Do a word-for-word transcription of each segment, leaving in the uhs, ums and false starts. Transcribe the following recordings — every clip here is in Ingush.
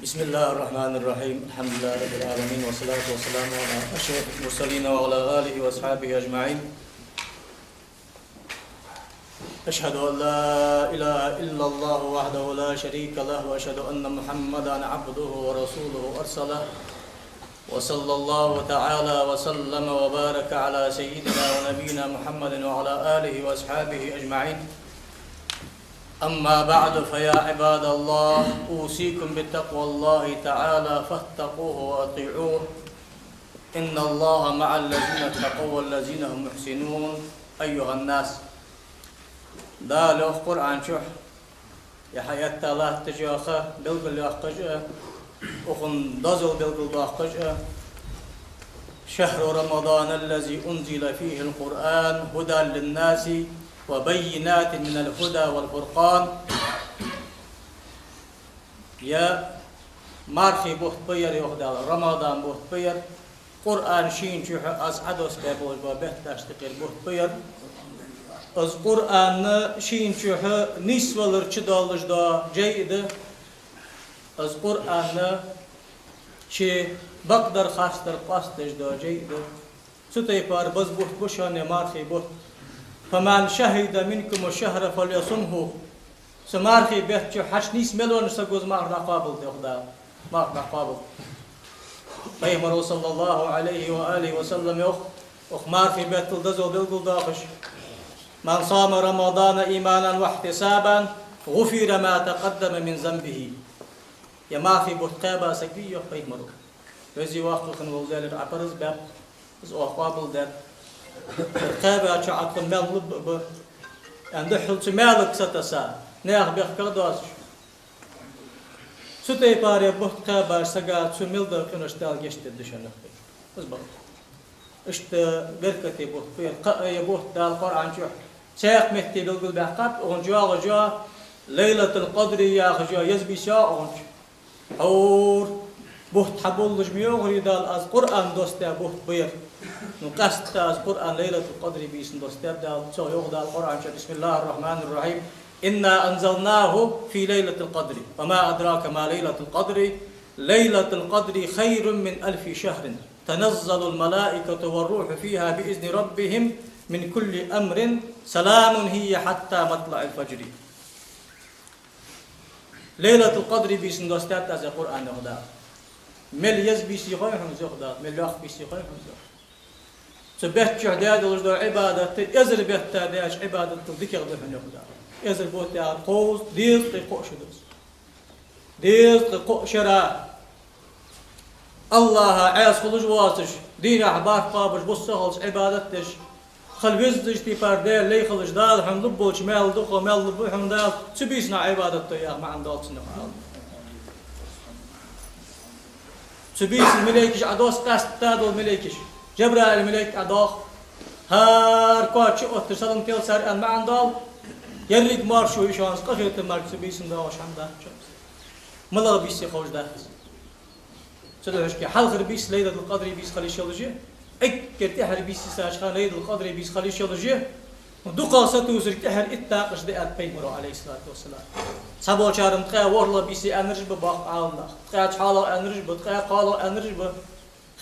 بسم الله الرحمن الرحيم. الحمد لله رب العالمين، والصلاة والسلام على أشرف المرسلين وعلى آله وأصحابه أجمعين. أشهد أن لا إله إلا الله وحده لا شريك له، وأشهد أن محمدا عبده ورسوله أرسله، وصلى الله تعالى وسلم وبارك على سيدنا ونبينا محمد وعلى آله وأصحابه أجمعين. أما بعد، فيا عباد الله، أوصيكم بتقوى الله تعالى فاتقوه وأطيعوه. إن الله مع الذين اتقوا والذين هم محسنون. أيها الناس. Дала йоах Къуръан чу, е хьаэтта латташ йола ха белгалйоаккхаш а, укхан дозал белгалдоаккхаш а: شهر رمضان الذي أنزل فيه القرآن هدى للناس وبينات من الهدى والفرقان. Е мархий бутт ба ер, йоах Дала, Рамадан бутт ба ер, Къуръан шийна чухь аз Ӏодоссабаь болаш бола бетташта юкъера бутт ба ер. Из Къуръан шийна чухь нийсвалар чудоалаш дола жай да. Из Къуръан ший бакъдар, харцдар къоастадеш дола жай да. Цу тайпара ба из бутт, ба шоана мархий бутт. فمن شهد منكم الشهر فليصمه. Цу мархий бетта чу хьаьша нийса мел волча саго из марха дӀакхоабалда, йоах Дала. Марха дӀакхоабалда. Пайхамаро, صلى الله عليه وآله وسلم, йоах, укх мархий беттал дозал белгалдоаккхаш: من صام رمضان إيمانا واحتسابا غفر له ما تقدم من ذنبه. Е мархий бутт кхаьба саг вий, йоах Пайхамаро, Веза-Воккха хинна вола Даьла, Ӏа параз баьб, из оаха къоабалдаьд. Кхаьбача Ӏа тха маьл лургба, аьнна, духхьал цу маьлага сатесса, наьха бехках доацаш. Цу тайпара бутт кхаьбача сага цу мел дола къинош Дала гешт дергда шоана. Из ба. Иштта беркате бутт ба ер. Кхы а ер бутт Дала Къуръан чу цхьаькха метте белгалбаьккхаб, укхан чу йоагӀаш я Лайлатул-Къадри яхаш я еза бийса, укхан чу. Хьур бутт хьаболлаш ма йоахарий Дала, аз Къуръан доссадаь бутт ба ер. Ну, къаьстта аз Къуръан Лайлатул-Къадри бийсан доссадаьд Дала, цо йоах Дала Къуръан чу: بسم الله الرحمن الرحيم. إنا أنزلناه في ليلة القدر. وما أدراك ما ليلة القدر. ليلة القدر خير من ألف شهر. تنزل الملائكة والروح فيها بإذن ربهم من كل أمر. سلام هي حتى مطلع الفجر. Лайлатул-Къадри бийсан доссадаьд аз ер Къуръан, йоах Дала. Мел еза бийса я хой хьона из, йоах Дала, мел йоккха бийса я хой хьона из, йоах. Цу бетта чу даь долаш дола Ӏибадат эзар бетта даьча Ӏибадатал дикагӀа да хьона, йоах Дала. Эзар бутт яхар кховзткъа дезткъеи кхо шу да из. Дезткъеи кхо шера АллахӀа Ӏеса хулаш воацаш, дийнахьа барт кхоабаш, бус ца хилча Ӏибадат деш, хила веззача тайпара Даьла лай хилча, Дала хьона лургболча маьл дукха маьл лургба хьона Дала, цу бийсан Ӏибадат де яха маӀан доал цунах, Ӏа. Цу бийсан малейкаш Ӏодосс, къаьстта дола малейкаш. Жабраил малейк ӀодоагӀа. ХӀара коа чу отташ салам тел цар аьнна маӀан доал. Еррига маршо я шоана, къахетам мара цу бийсан доагӀаш хӀама дац шоана. МалагӀа бийса я ховш дац. Цудухьа хьалхара бийса Лайлатул-Къадри бийса хила йиш йолаш я, эггара тӀехьара бийса йисача хана Лайлатул-Къадри бийса хила йиш йолаш я, дукхагӀа сатувсарга тӀехьара итт дакъаш да аьннад Пайхамаро, عليه الصلاة والسلام. Цхьаболчар-м ткъаь ворхӀлагӀа бийса я аьннараш ба, боху Ӏаламнаха, ткъаь цхьоалагӀа аьннараш ба, ткъаь кхоалагӀа аьннараш ба.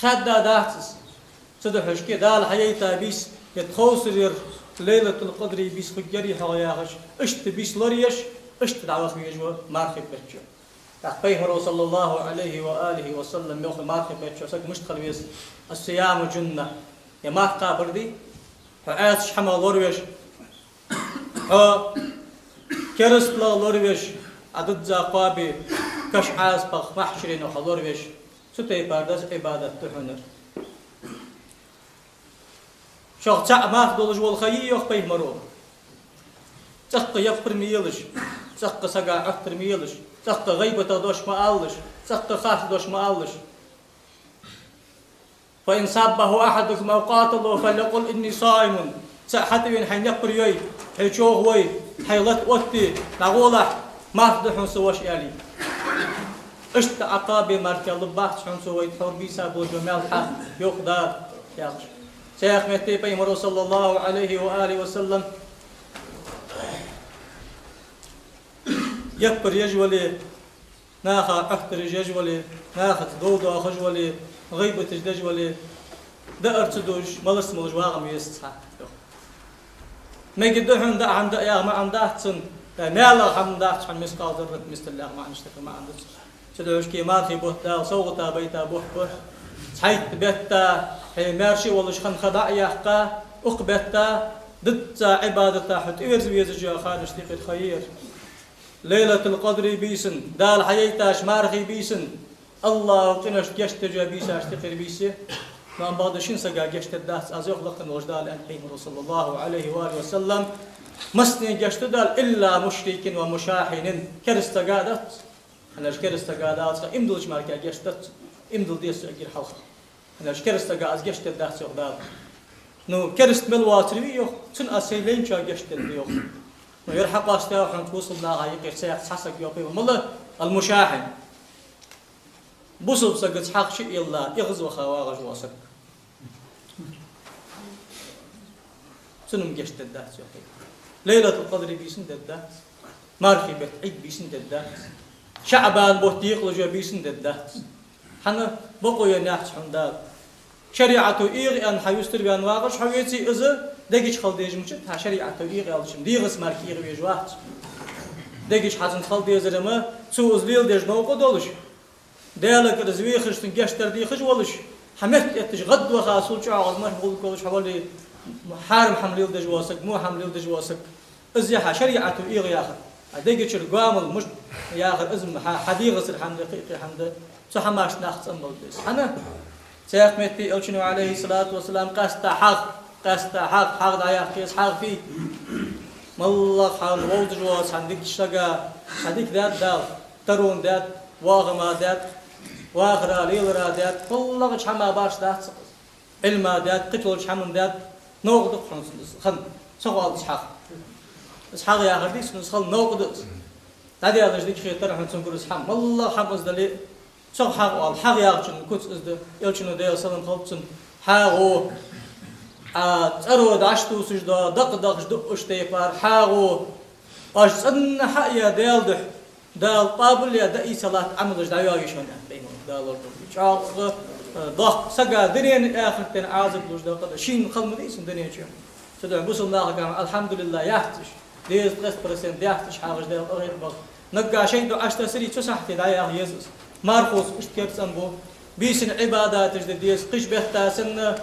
Хаьдда дац из. Цудухьа Дала хьаяйта бийса, е тховсара Лайлатул-Къадри бийса хургьярий хьогӀ яхаш, иштта бийса лораеш, иштта дӀаваха везаш ва мархий бетта чу. ТӀаккха Пайхамаро, صلى الله عليه وآله وسلم, йоах, мархий бетта чу саг мишта хила веза: الصيام جنة. Е марха кхабар дий, хьо Ӏаьсача хӀамах лоравеш, хьо керасталах лоравеш, Ӏа дизза кхоабе, каша Ӏазапах, махьшаре хьо лоравеш, цу тайпара деза Ӏибадат да хьона ер. Шох цаӀ марха долаш вола ха йий, йоах Пайхамаро, цӀаккха яппар ма елаш, цӀаккха сага Ӏоттар ма елаш, цӀаккха гӀийбатах дош ма алалаш, цӀаккха харц дош ма алалаш. فإن سابه أحدكم أو قاتله فليقل إني صائم. ЦаӀ хьатӀавена хьайна яппар йой, хьай чӀоагӀа вой, хьай лата оттае, дӀагӀолахь, марха да хьона са, воша, аьле. Иштта Ӏа кхаба марха лургбац хьона цо, вай тхьовра бийса болча маьл хьа, йоах Дала, яхаш. Цхьаькха метте Пайхамаро, صلى الله عليه وآله وسلم, яппар еш вале, Наха Ӏоттараш еш вале, нахаца дов доахаш вале, гӀийбаташ деш вале, даар ца дувш, малаш ца молаш вагӀа ма веза цхьа, йоах. Мегаргда хьона даа хӀама даа яха маӀан дац цун, э, маьлах хӀама дац хьона мискъал заррат мистал яха маӀан, иштта маӀан да цун. Цудухьа шке мархий бутт Дала совгӀата байта бутт ба. Цхьайтта бетта хьо маьрша волаш хана ха дӀа а яьккха, укх бетта дизза Ӏибадата хьо тӀаверза везаш йола ханаш тӀехьа ха я ер. Лайлатул-Къадрий бийсан, Дала хьаяйташ мархий бийсан, АллахӀа къиношта гешт деш йола бийсаш тӀехьа бийса я. Амма бакъда шин сага гешт дергдац, аз йоах лакха волча Дала, аьннад Пайхамаро, صلى الله عليه وآله وسلم: «Массане гешт ду Дала, إلا مشرك ومشاحن». Кераста сага дац. ХӀана аьлча кераста сага Дала цкъа иман диллача мара гешт дац. Иман дилла деза цо эггара хьалха. ХӀана аьлча кераста сага аз гешт дергдац, йоах Дала. Ну, кераста мел воацар вий, йоах, цунна аз сай лайначоа гешт дергда, йоах. Ну, ер хьакъоастадаь хьона бусалба наха юкъера цхьа саг, йоах, мала ал-мушахьин. Бусалба сагаца хьагӀ чуйилла, эгӀазваха вагӀаш вола саг. Цунна-м гешт дергдац, йоах. Лайлатул-Къадрий бийсан дергдац. Мархий бетта Ӏийд бийсан дергдац. ШаӀбан бутт декъалуш йола бийсан дергдац. ХӀана? Бокъо еннаяц хьона Дала. ШариӀато эгӀа аьнна хьа юстара ваьнна вагӀаш хьо веце, из дега чу хила дезаш ма дац, хьа шариӀато эгӀа аьлча-м, дегӀаца мара эгӀавеш вац. Дега чу хьа цунца хила дезар-м, цо из леладеш новкъа долаш, Даьлагара из вехаш, цунна гешт дар дехаш волаш, хьа метта этташ гӀадваха, сул чӀоагӀа мара гӀулакх йолаш хьо вале, хьарам хӀама леладеш вола саг, во хӀама леладеш вола саг. Из я хьа шариӀато эгӀа яхар. А дега чура гоамал мишта яхар, из-м хьа, хьа дегӀацара хӀама да, кхы-кхы хӀама да. Цу хӀамашта нах цӀенбала беза. ХӀана? Цхьаькха метте Элчано, عليه الصلاة والسلام, къаьстта хьагӀ, къаьстта хьагӀ, хьагӀ дӀаяккха еза, хьагӀ фий? МаллагӀа хьона вовзаш вола цхьан дикача сага хьа дика даьд Дала, таро даьд, воагӀам даьд, вахара, лелара даьд, кхоалагӀча хӀаман башха дац из. Ӏилма даьд, кхыча волча хӀаман даьд, новкъа да-кх хьона цунна из хинна, ца хоаллалца хьагӀ. Из хьагӀ яхар дий цунна, из хинна новкъа да из. ДӀадаьлча дика хетар хьона цунгара из хӀама. МаллагӀа хӀама из дале а, цох хьагӀ оал, хьагӀ яхачун куц из да, Элчано, Даьла салам хилда цунна, хьагӀо, Ӏа цӀаро дӀатувсаш дола дакъа дахаш дуаш тайпара хьагӀо, оаш цӀенна хьа а яь Даьла духьа, Дала къоабал а яь, дӀаийца латта Ӏамалаш дӀайоагӀий шоана, аьннад Пайхамаро, Дала лорадолда вай. ЧӀоагӀа, э, доккха сага дунен а, ахартен а Ӏазап луш дола къа да, шийна хала ма дий из дунен чу. Цудухьа бусалба нахагахьа-м алхьамдулиллахӀ яц уж. Дезткъест процент яц уж хьагӀаш, Даьла къахетам болба. Наггахьа шайтӀа Ӏочутассе, цу сахьате дӀаяха еза из. Мархоца иштта керда цӀенбу. Бийсанна Ӏибадаташ де деза, кхыча бетта санна,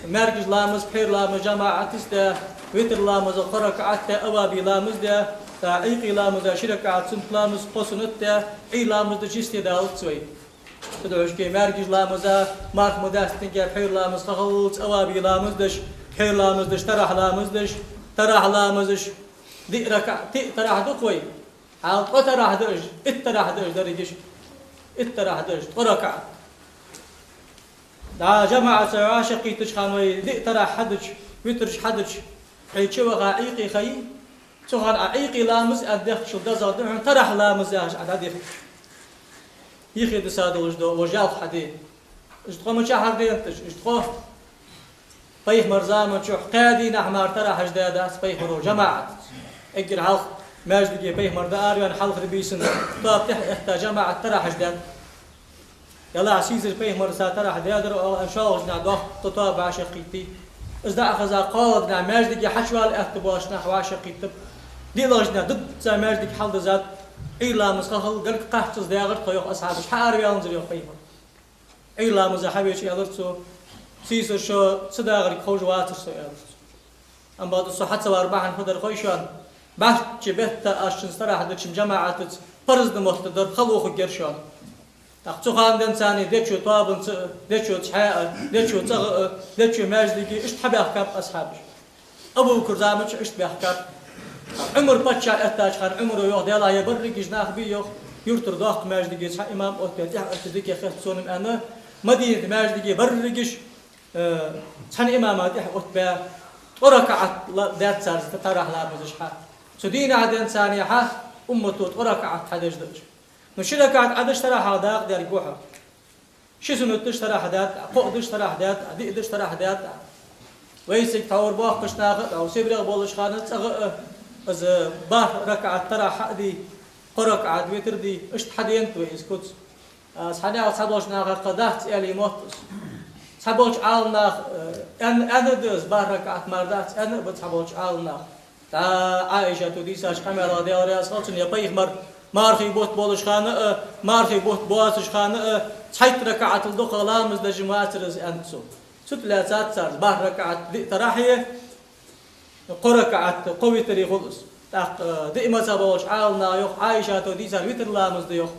маьркӀажа ламаз, пхьера ламаз жамаӀатаца де, витр ламаза кхо ракаӀат де, аввабий ламаз де, тӀаккха Ӏийкъий ламаза ши ракаӀат суннат ламаз, кхо суннат де, Ӏий ламаз дича йисте далац вай. Цудухьа шке маьркӀажа ламаза марха ма даьстинге, пхьера ламаз хьахиллалца, аввабий ламаз деш, пхьера ламаз деш, тарахь ламаз деш, тарахь ламазаш диъ ракаӀат, диъ тарахь да-кх вай. Хьал ткъо тарахь да уж, итт тарахь да уж дерригаш, итт тарахь да уж, ткъо ракаӀат. ДӀа жамаӀатаца вӀашагӀкхийттача хана вай диъ тарахь хьадича, витраш хьадича, хьо чу ваха Ӏийкъе ха йий? Цу хана Ӏа Ӏийкъий ламаз аьнна дехкачул дезагӀа да хьона тарахь ламаз яхаш Ӏа дӀадихка. Йихе диса долаш да вож ялх хьаде. Уж ткъо мичахьара денад уж, уж ткъо? Пайхамара заман чухь кхаь дийнахьа мара тарахьаш даьдац Пайхамаро жамаӀатаца. Эггара хьалха маьждиге Пайхамар дӀаараваьнна хьалхарча бийсан тоаба тӀехьа этта жамаӀат тарахьаш даьд. Ялахь, сийсара Пайхамара са тарахь даьдар оал, шоллагӀча дийнахьа доккха тоаба вӀашагӀкхийттий. Из дӀа а хеза, кхоалагӀча дийнахьа маьждиге хьачувала аьттув болаш нах вӀашагӀкхийттаб. ДиълагӀча дийнахьа дизза маьждиг хьалдизад. Ӏий ламаз хьахилла, галга кхаччалца дагӀар тхо, йоах асхьабаша, хьаараваьннзар, йоах Пайхамар. Ӏий ламаза хьавеча, аьлар цо, сийсара шо ца дагӀарга ховш вацар со, аьлар цо. Амма бакъда со хьа ца вар бахьан фу дар хой шоана? БӀарчча бетта аз шун тарахь дича-м жамаӀатаца парз да моттаргдар, хала ухаргьяр шоана. ТӀаккха цу хана денз царна дечо тоабанца а, дечо цхьаь а, дечо цӀагӀа а, дечо маьждиге а иштта хьабаьхкаб асхьабаш. Абу-Бакра заман чу иштта баьхкаб. Ӏумар паччахь эттача хана Ӏумара йоах, Даьлахьа, ер берригаш нах бий, йоах, юртара доккха маьждиге цхьа имам оттабе, тӀехьа оттабе дика хет сона-м, аьнна, Мадината маьждиге берригаш, э, цхьан имама тӀехьа оттабаь, ткъо ракаӀат ла-, даьд цар тарахь ламазаш хьа. Цу дийнахьа денз царна хьа уммато ткъо ракаӀат хьадеш да уж. Ну, ши ракаӀат Ӏа деш тарахьах дакъа дергва хьо. Ши суннат деш тарахь даьд, кхоъ деш тарахь даьд, диъ деш тарахь даьд. Вайцига тхьовра боккхийча наха а, тхьовра Сибрех болча хана цӀагӀа а, из бархӀ ракаӀат тарахь хьа а дий, Кхо ракаӀат витр де, иштта хьаденад вай из куц. А, цхьаннех цхьаболча наха кхы дац аьле мотт из. Цхьаболча Ӏаламнаха, э, аьн-, аьнна да из, бархӀ ракаӀат мара дац аьнна а ба цхьаболча Ӏаламнаха. ТӀа Ӏаишата дийцача къамаьлах, Даьла раьза хилва цунна, е пайхамар мархий бутт болаш хана а, мархий бутт боацаш хана а, цхьайтта ракаӀатал дукха ламаз деш вацар из аьннад цо. Цу тӀа лаьцад цар бархӀ ракаӀат диъ тарахье, кхо ракаӀат, кхо витр хул из. ТӀаккха, э, диъ мазхӀаб болча Ӏаламнаха йоах, Ӏаишата дийцар витр ламаз да йоах.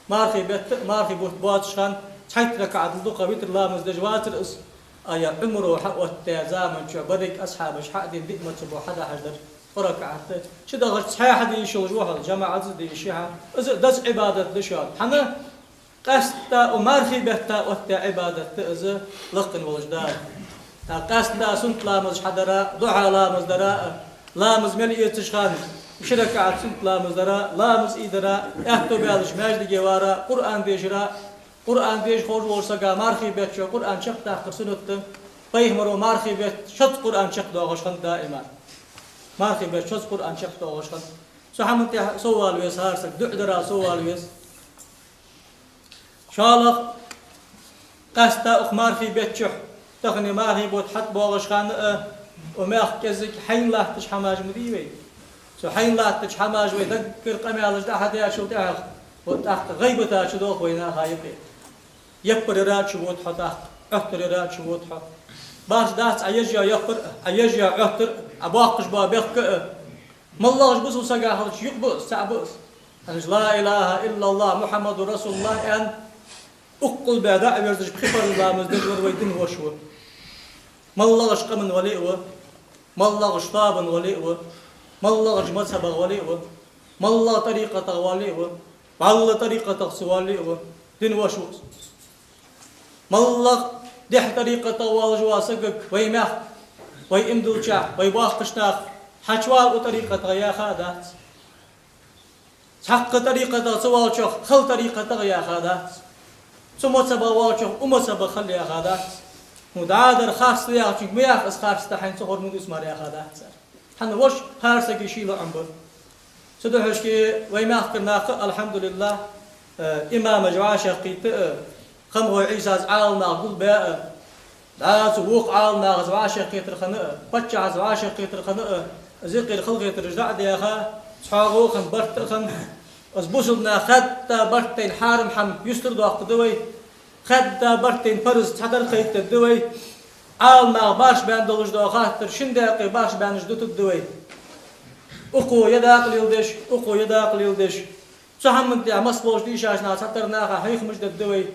Мархий бетта, мархий бутт боацаш хана цхьайтта ракаӀатал дукха витр ламаз деш вацар из. А е Ӏумара хьаоттадаь заман чу берригаш асхьабаша хьа а дена, диъ мазхӀабо хьадахьаш дар кхо ракаӀат. Чудахача цхьаь хьаде йиш йолаш ва хьо, жамаӀатаца де йиш я хьа. Из деза Ӏибадат да шоана. ХӀана? Къаьстта укх мархий бетта оттадаь Ӏибадат да из лакхе волча Дала. ТӀаккха къаьстта суннат ламазаш хьадара, духьа ламаз дара, ламаз мел эцаш хана ши ракаӀат суннат ламаз дара, ламаз ийдара, аьттув баьлча маьждиге вара, Къуръан дешара, Къуръан деша ховш волча сага мархий бетта чу Къуръан чакхдаккхар суннат да. Пайхамаро мархий бетта шозза Къуръан чакхдоагӀаш хиннад даим. Мархий бетта шозза Къуръан чакхдоагӀаш хиннад. Цу хӀаман тӀехьа соввала веза хӀара саг, дуӀа дара соввала веза. ШоллагӀа, къаьстта укх мархий бетта чу, тахан мархий бутт хьатӀабоагӀаш хана а, укх мехка кӀезига хьайна латтача хӀамаша ма дий вай. Цу хьайна латтача хӀамаша вай даггара къамаьлаш дӀахьадаьчул тӀехьагӀа, вот тӀаккха гӀийбата чудоагӀа вай наха юкъе. Яппар яра чубода хьо тӀаккха, Ӏоттар яра чубода хьо. Башха дац Ӏа еш йола яппар а, Ӏа еш йола Ӏоттар а, Ӏа боаккхаш бола бехк а. МоллагӀча бусалба сага хилча юкъ ба из, цаӀ ба из. ХӀанз «Ла илахӀа иллаллахӀ, Мухьаммадун расулуллахӀ» аьнна, укх къулбе дӀа а верзаш, пхи парз ламаз деш вар вай дина воша ва. МоллагӀча къаман вале а ва, моллагӀча тоабан вале а ва, моллагӀча мазхӀабах вале а ва, моллагӀча тӀарикъатах вале а ва, вӀалла тӀарикъатах цу вале а ва, дина воша ва из. МоллагӀа дехьа тӀарикъатах волаш вола сагага вай мехка, вай имдалчахь, вай боккхийча наха хьачувала укх тӀарикъатах яха а дац. Цхьаккха тӀарикъатах ца волчох хала тӀарикъатах яха дац. Цу мазхӀабах волчох укх мазхӀабах хила яха дац. Ну, дӀадар харц да яхачунга ма яха, из харц да хьайна, цу хӀара мо дус мара яха дац цар. ХӀана, воша хӀара сага ший лоӀам ба. Цудухьа-кх вай мехкара нах, алхьамдулиллахӀ, э, имамаш вӀашагӀкхийтта а, Хамхой Ӏийсас Ӏаламнах гулбаь а, дӀа цу вокх Ӏаламнахаца вӀашагӀкхетар хинна а, паччахьаца вӀашагӀкхетар хинна а, из юкъера халахетараш дӀа а даьха, цхьоагӀо а хинна, барт а хинна, из бусалба наха хадда барт тайна хьарам хӀама юстардоаккхаргда вай, хадда барт тайна парз цхьатарра кхайкадергда вай, Ӏаламнаха башха баьнна долаш дола хаттар шин даькъе башха баьннаш дутаргда вай. Укхо ер дакъа леладеш, укхо ер дакъа леладеш. Цу хӀаман тӀа массаболча дийшача наха, цхьатарра наха хьехамаш дергда вай.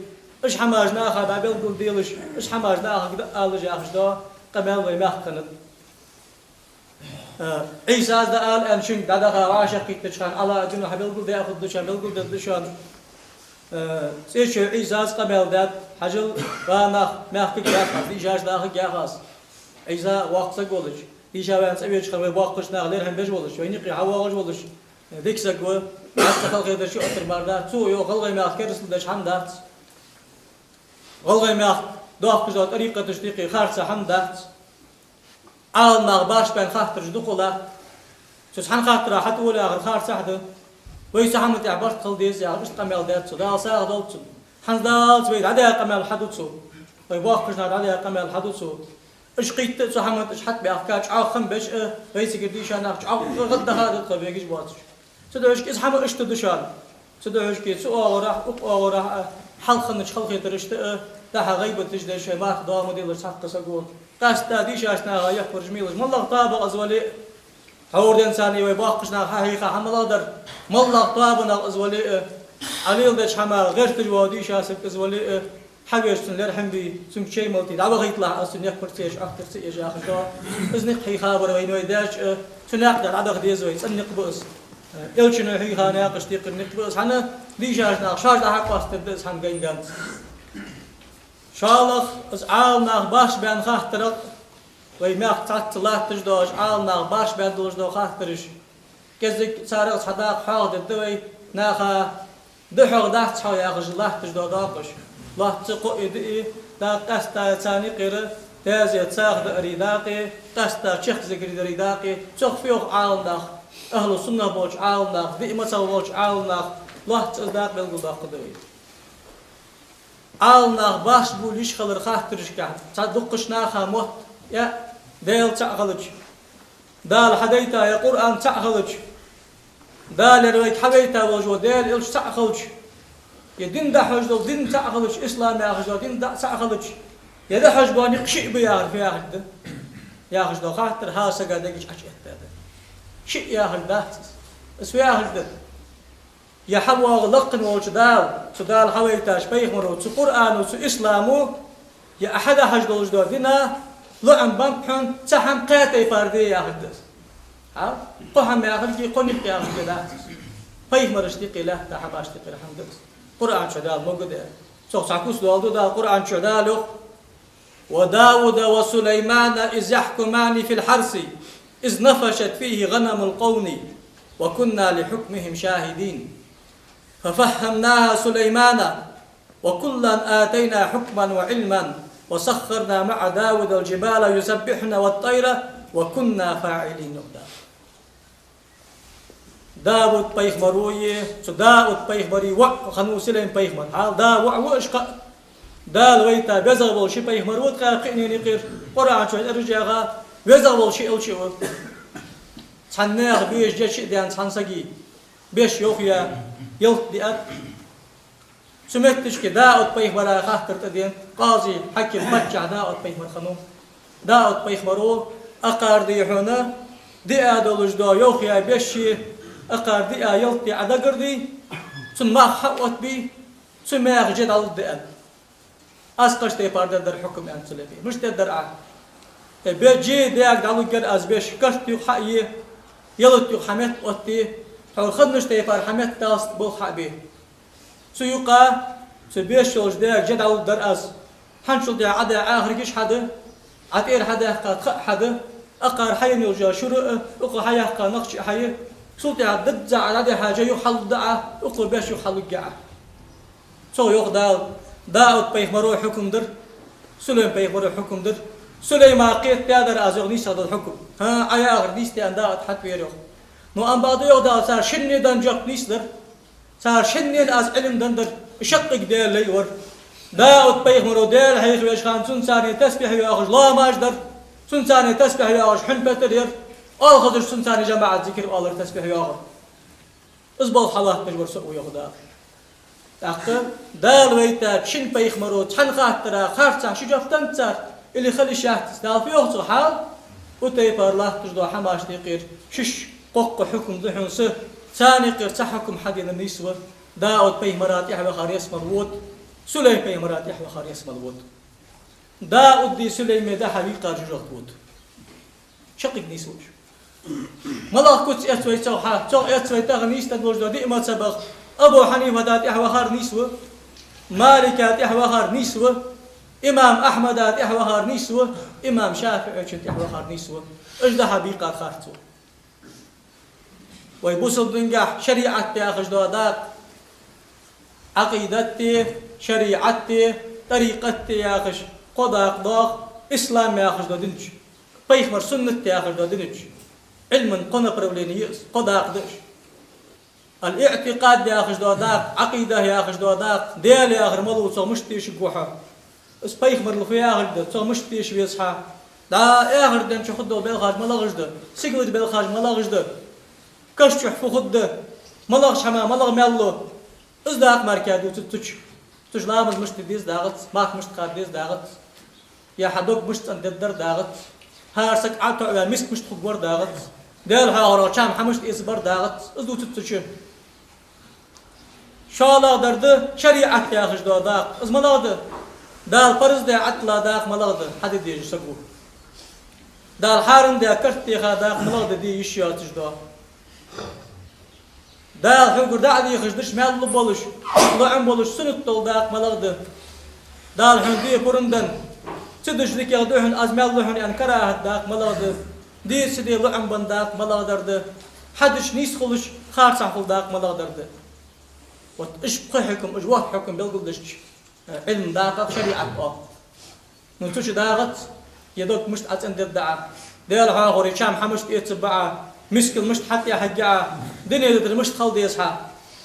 Уж хӀамаш наха дӀабелгалделаш, уж хӀамаш нахага дӀаалалаш яхаш дола къамаьл вай мехка хиннад. Э, Ӏийсас дӀаала аьнна шуга дӀадаха вӀашагӀкхийттача хана, Ӏалауддино хьабелгалдаь хургда шоана, белгалдергда шоана. Э, ЦӀечой Ӏийсас къамаьл даьд, хьажал, ва нах, мехкага яхаш, дийшача нахага яхаш. Ӏийса воккха саг волаш, дийша ваьнна цӀавеча хана вай боккхийча наха лерхӀам беш волаш, вайна юкъе хьавоагӀаш волаш, дика саг ва, цхьаккха халахетараш юатар мара дац, цо йоах, ГӀалгӀай мехка керастал деш хӀама дац. ГӀалгӀай мехка доахкаш дола тӀарикъаташта юкъе харца хӀама дац. Ӏаламнаха башха баьнна хаттараш дукха латт. Цу цхьан хаттара хьатӀавола яхар харцахьа да. Вай цу хӀаман тӀа барт хила деза яхаш, иштта къамаьл даьд цо. Дала сагӀа долда цунна. ХӀанз даллалца вай дӀадаь къамаьл хьаду цо. Вай боккхийча наха дӀадаь къамаьл хьаду цо. Уж кхийтта а цу хӀаман тӀа уж хьатӀабаьхка, чӀоагӀа хам беш а, вайцига дийша нах чӀоагӀа гӀаддаха а да тха бегаш боацаш. Цудухьа-кх из хӀама иштта да шоана. Цудухьа-кх цу оагӀорахьа, укх оагӀорахьа а, хьалха хиннача халахетарашта а, дӀа-хьа гӀийбаташ деш, шоай марха доагӀа ма делаш цхьаккха саго. Къаьстта дийшача наха яхараш ма елаш, моллагӀа тоабах из вале а, тхьовра денз царна вай боккхийча наха хьахьийха хӀама малагӀа дар, моллагӀа тоабанах из вале а, Ӏа леладеча хӀамах гӀерташ вола дийша саг из вале а, хьавеча цунна лерхӀам бе, цунга чай мала те, дӀавахийталахь аз, цун никъ пар ца еш, Ӏоттар ца еш яхаш дола. Из никъ хьийха бар вайна вай даьча а, цу наькъа тӀа дӀадаха деза вай, цӀена никъ ба из. Элчано хьийха наькъаш текхар никъ ба из, хӀана, дийшача наха шоаш дӀахьакъоастадергда из хӀама ган-ганз. ШоллагӀа, из Ӏаламнаха башха баьнна хаттарах, вай мехка цхьацца латташ долаш, Ӏаламнаха башха баьнна долаш дола хаттараш. КӀезига царех цхьа дакъа хьоахадергда вай, наха дӀахьоахадац хьо яхаш латташ дола доакъаш. Лоацца кхоъ а, диъ а дакъа, къаьстта царна юкъера таьзет сагӀа даарий дакъа, къаьстта чехка зикар дарий дакъа, цох фу йоах Ӏаламнаха, Ахьлу сунна болча Ӏаламнаха, диъ мазхӀаб болча Ӏаламнаха лоацца из дакъа белгалдоаккхаргда вай. Ӏаламнах башха бувлаш хилар хаттарашка, цхьа дукхача наха мотт, е Даьла цаӀ хилча, Дала хьадайта е Къуръан цаӀ хилча, Дала ер вайга хьавайта волаш вола Даьла элча цаӀ хилча, е дин дӀахьош дола дин цаӀ хилча, ислам яхаш дола дин дӀа цаӀ хилча, е дӀахьош бола никъ шиъ ба яхар фу яхилга да? Яхаш дола хаттар хӀара сага дега чу Ӏочуэттад. Шиъ яхилга дац из. Из фу яхилга да? Е хьавоагӀа лакхвенна волча Дала, цу Дала хьавайтача пайхамаро, цу Къуръано, цу исламо, е Ӏа хьадахьаш долаш дола дина, лоӀам беннаб хьона, цхьа хӀама кхаь тайпара де яхилга да из. ХӀа? Кхо хӀама яхилга, кхо никъ яхилга дац из. Пайхамарашта юкъе лаьтта хӀамашта юкъера хӀама да из. Къуръан чу Дала могаргда. Цох цхьа куц доаладу Дала Къуръан чу, Дала йоах: وداود وسليمان إذ يحكمان في الحرث إذ نفشت فيه غنم القوم وكنا لحكمهم شاهدين. ففهمناها سليمان وكلا آتينا حكما وعلما وسخرنا مع داود الجبال يسبحن والطير وكنا فاعلين. Дауд пайхамаро е, цу Дауд пайхамара воӀ хиннав Сулейма пайхамар. Хьал да воӀ ва уж кхаъ. Дала вайта везагӀа вола ши пайхамар ва ткъаь кхаъ, нени къир Къуръан чу эржега везагӀа вола ши элча ва. Цхьан наьха беш жечи а даьнна цхьан саги беш йохаяь, ялат диад. Цу метташка Дауд пайхамара хаттар тӀадена, къази, хьаким, паччахь Дауд пайхамар хиннав. Дауд пайхамаро акхар дий хьона, диа долаш дола йохаяь беш, акхар диа ялат дий Ӏа дагаргдий, цун мах хьаоттабий, цу маьха же дӀалургда аьнна. Аз кхыча тайпара дергдар хьукам аьнна цу лепе. Мишта дергдар Ӏа? Э, бе-, же дега дӀалургьяр аз беш, карт юха хьае, ялат юха хьаметта оттае, хьо ханнаш тайпара хьаметта далац болх хьабе. Цу юкъа, цу беш йолча дега же дӀалургдар аз. ХӀанзчул тӀехьа Ӏа даь Ӏахаргаш хьада, Ӏа тӀера хьадаьккха тха а хьада, акхар хьаена йолча шура а, укхо хьаяьккха нохчий а хьая. Цул тӀехьа дадза Ӏа дӀадихьа же юха хьалургда Ӏа, укхо беш юха хьалургья Ӏа. Цо йоах Дала, Дауд пайхамаро хьукам дир, Сулейма пайхамаро хьукам дир. Сулейма кхетадаьдар аз йоах нийсагӀа дола хьукам. ХӀа, Ӏа яхар нийса да аьнна Дауд хьатӀавера йоах. Ну, ам бакъда йоах Дала, цар шинне денна жоп нийса дар. Цар шиннена аз Ӏилма деннадар, шаккхе Даьла лай вар. Дауд пайхамаро Даьла хьехавеш хана цунцара тасбихь йоахаш лоамаш дар, цунцара тасбихь йоахаш хьун петар яр, оалхазараш цунцара жамаӀат зикар оалар, тасбихь йоахар. Из болх хьалатташ вар со а, йоах Дала. ТӀаккха Дала вайта шин пайхамаро цхьан хаттара харцахьа ши жоп деннад цар, или хила йиш яц, Дала фу йоах цо хьал? Укх тайпара латташ дола хӀамаш декъера шиш кхоккха хьукам да хьона са, царна юкъера цхьа хьукам хьадена нийса ва, Дауд пайхамара тӀехьа вахар ялсмала вода, Сулейма пайхамара тӀехьа вахар ялсмала вода. Дауди Сулейми дӀахо векхар жожагӀате вода. Шаккхе нийса ва уж. МалагӀа куц эц вай цох хьа? Цох эц вай тахан нийсденна долаш дола диъ мазхӀабах: Абу Хьанифата тӀехьа вахар нийса ва, Малика тӀехьа вахар нийса ва, имам Ахьмада тӀехьа вахар нийса ва, имам ШафиӀийчун тӀехьа вахар нийса ва. Уж дӀахо бекхар харц ва. Вай бусалба дингахь шариӀат яхаш дола дакъа, Ӏакъидат а, шариӀат а, тӀарикъат а яхаш кхо дакъа доагӀа, ислам яхаш дола дин чу, пайхамара суннат яхаш дола дин чу. Ӏилман кхо направлени я из, кхо дакъа да уж. Ал-иӀтикъад яхаш дола дакъа, Ӏакъида яхаш дола дакъа, Даьла яхар малув, цох мишта тешаргва хьо? Из пайхамарал фу яхилга да, цох мишта теша веза хьо? ДӀа эхарт ден чу хургдола белхаш малагӀаш да, сигалара белхаш малагӀаш да, каша чу фу хургда, малагӀча хӀаман малагӀа маьл лу? Из дакъа мара дувцац цу чу. Цу чу ламаз мишта де деза дагӀац, марха мишта кхаба деза дагӀац, е хьа дог мишта цӀендергдар дагӀац, хӀара саг Ӏо а тоӀаваь миска мишта хургвар дагӀац, Даьла хьоахорах чам хьа мишта эцаргбар дагӀац, из дувцац цу чу. ШоллагӀдар да шариӀат яхаш дола дакъа. Из малагӀа да? Дала парз даь Ӏаттала дакъа малагӀа да, хьаде дезаш саго? Дала хьарам даь, карт теха дакъа малагӀа да, де йиш йоацаш дола? Дала хьогара дӀа а дехаш, деш маьл лу болаш, лоӀам болаш, суннат дола дакъа малагӀа да? Дала хьона де пурам денна, цу дешах дикагӀа да хьона, аз маьл лу хьона аьнна, карахӀат дакъа малагӀа да? Де ца де лоӀам бенна дакъа малагӀдар да? Хьадеш нийса хулаш, харцахьа хул дакъа малагӀдар да? Вот уж пхи хьукам, уж ворхӀ хьукам белгалдеш, э, Ӏилма дакъа шариӀат оал. Ну, цу чу дагӀац, е дог мишта Ӏоцендергда Ӏа, Даьла хьоахорах чам хьа мишта эцаргба Ӏа, Мискал мишта хьатӀехьаргья Ӏа, дунен тӀара мишта хила деза хьа.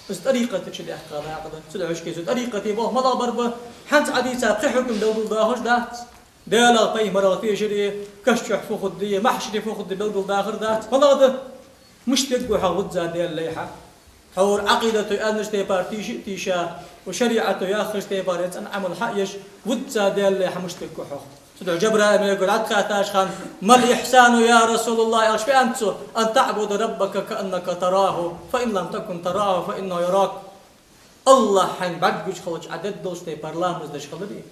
Из тӀарикъата чу даьккха дакъа да. Цудухьа шке цу тӀарикъата болх малагӀа бар ба, хӀанз Ӏа дийца пхи хьукам белгалдаьхаш дац. Даьлах, пайхамарах тешар, каша чу фу хургда, махьшаре фу хургда белгалдахар дац. МалагӀа да? Мишта вергва хьо визза Даьла лай хьа? Хьо Ӏакъидата аьннача тайпара тийша а тийша, ва шариӀато яхача тайпара цӀена Ӏамал хьа а еш, визза Даьла лай хьа мишта вергва хьо? Цудухьа Жабраил малейко дӀахаьттача хана: «ما الإحسان يا رسول الله؟» аьлча, фу аьннад цо: «أن تعبد ربك كأنك تراه، فإن لم تكن تراه فإنه يراك». АллахӀ хьайна бӀаргагуш хилча Ӏа дергдолча тайпара ламаз деш хилари,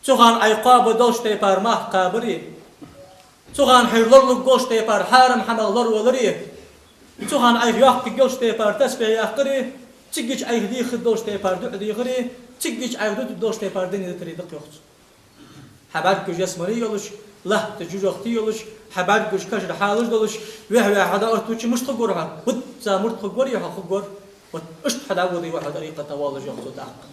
цу хана Ӏайха кхоабаш долча тайпара марха кхабари, цу хана хьайна лоралургдолча тайпара хьарам хӀамах лоравалари, цу хана Ӏайха йоаккхаргйолча тайпара тасбихь яккхари, цигача Ӏайха дехаргдолча тайпара дуӀа дехари, цигача Ӏайха дутаргдолча тайпара дин дитари да-кх, йоах цо. Хьа бӀаргагуш ялсмале йолаш, латта жожагӀате йолаш, хьа бӀаргагуш кашара хьалаш долаш, вехьа-вехьа хьо дӀаоттавича мишта хургвар хьо? Визза мурд хургварий хьо? Хургвар. Вот иштта хьо дӀаволаве ва хьо тӀарикъата воаллаш, йоах цо тӀаккха.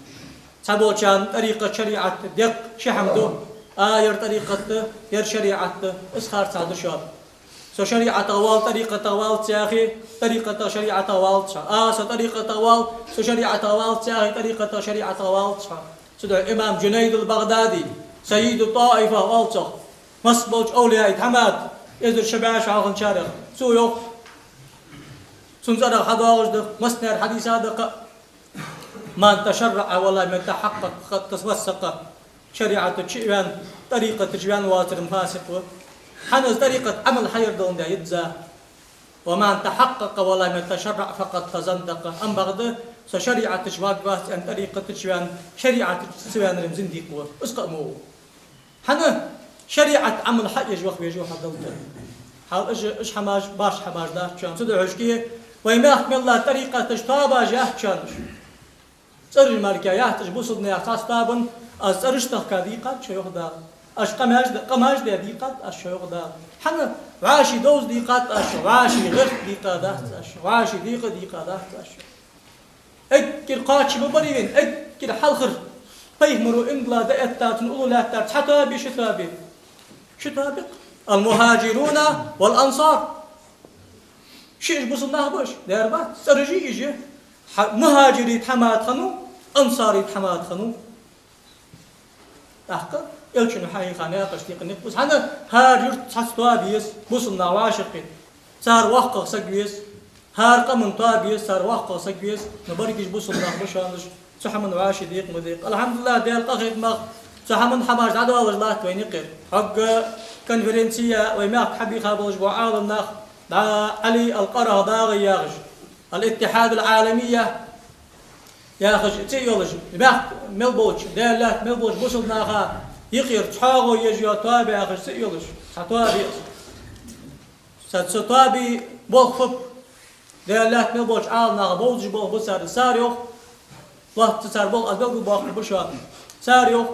Цхьаболчарна тӀарикъат, шариӀат декъа ши хӀама да: а, ер тӀарикъат да, ер шариӀат да, из харцахьа да шоана. Со шариӀатах вал, тӀарикъатах валац яхе, тӀарикъатах, шариӀатах валац хьо. А, со тӀарикъатах вал, со шариӀатах валац яхе, тӀарикъатах, шариӀатах валац хьо. Цудухьа имам Джунайд ал-БагӀдади, Саййиду ТӀаифа оал цох, масса болча овлияий тхьамада, эзар ши бӀаь шу хьалхарчарех, цо йоах, цун цӀерагӀа хьадоагӀаш да, массанера хьадийца да-кх: «من تشرع ولم يتحقق فقد تفسق». ШариӀата чу а ваьнна, тӀарикъата чу ваьнна воацар-м фасикъ ва. ХӀана? Из тӀарикъата Ӏамал хьаяр долаш да визза. «ومن تحقق ولم يتشرع فقد تزندق». Амма бакъда, со шариӀата чу варгвац аьнна, тӀарикъата чу ваьнна, шариӀата чу ца ваьннар-м зиндикъ ва. Из кхы а ма ва. ХӀана? ШариӀата Ӏамал хьаеш ваха везаш ва хьо Даьла тӀара. Хьал уж, уж хӀамаш башха хӀамаш дац шоана. Цудухьа шке вай мехка мел латта тӀарикъаташ, тоабаш яц шоана уж. ЦӀераш мара яц уж бусалба наьха цхьацца тоабан, аз цӀераш тахка дийкъад шо, йоах Дала. Аз къамаьл де, къамаьл де дийкъад аз шо, йоах Дала. ХӀана? ВӀаший довза дийкъад аз шо, вӀаший гӀерта дийкъадац аз шо, вӀаший дийкъа дийкъадац аз шо. Эггара кхоачам ма барий вайна, эггара хьалхара пайхамаро иман дилла дӀаэтта цун уллув лаьттара цхьа тоаба, ши тоаба? Ши тоаба-кх. «المهاجرون والأنصار». Ши уж бусалба нах ба уж, дера бац, цӀераш а уж. Хьа-, мухьажирий тхьамада хиннав, ансарий тхьамада хиннав. ТӀаккха Элчано хьахьийха наькъаш текъа никъ ба из. ХӀана? ХӀара юрта цхьацца тоаба еза, бусалба нах вӀашагӀкхийтта. Цар воккхагӀа саг веза. ХӀара къаман тоаба еза, цар воккхагӀа саг веза. Но берригаш бусалба нах ба шоана уж. Цу хӀаман вӀаший декъа ма декъа. АлхьамдулиллахӀ, Даьла къахетамах, цу хӀаман хӀамаш дӀадоалаш латт вайна юкъера. Хьогга конференце вай мехка хьабийха болаш бола Ӏаламнах, дӀа Ӏали ал-Къарадави яхаш, «Ал-Иттихьад ал-Ӏаламия» яхаш цӀи йолаш, мехка мел болча, Даьла лаьтта мел болча бусалба наха юкъера цхьоагӀо еш йола тоаба яхаш цӀи йолаш, цхьа тоаба я из. Цу, цу тоабий болх фу ба? Даьла лаьтта мел болча Ӏаламнаха бовзаш болх ба цар. Цар йоах, лоацца цар болх аз белгалбоаккхаргба шоана. Цар йоах,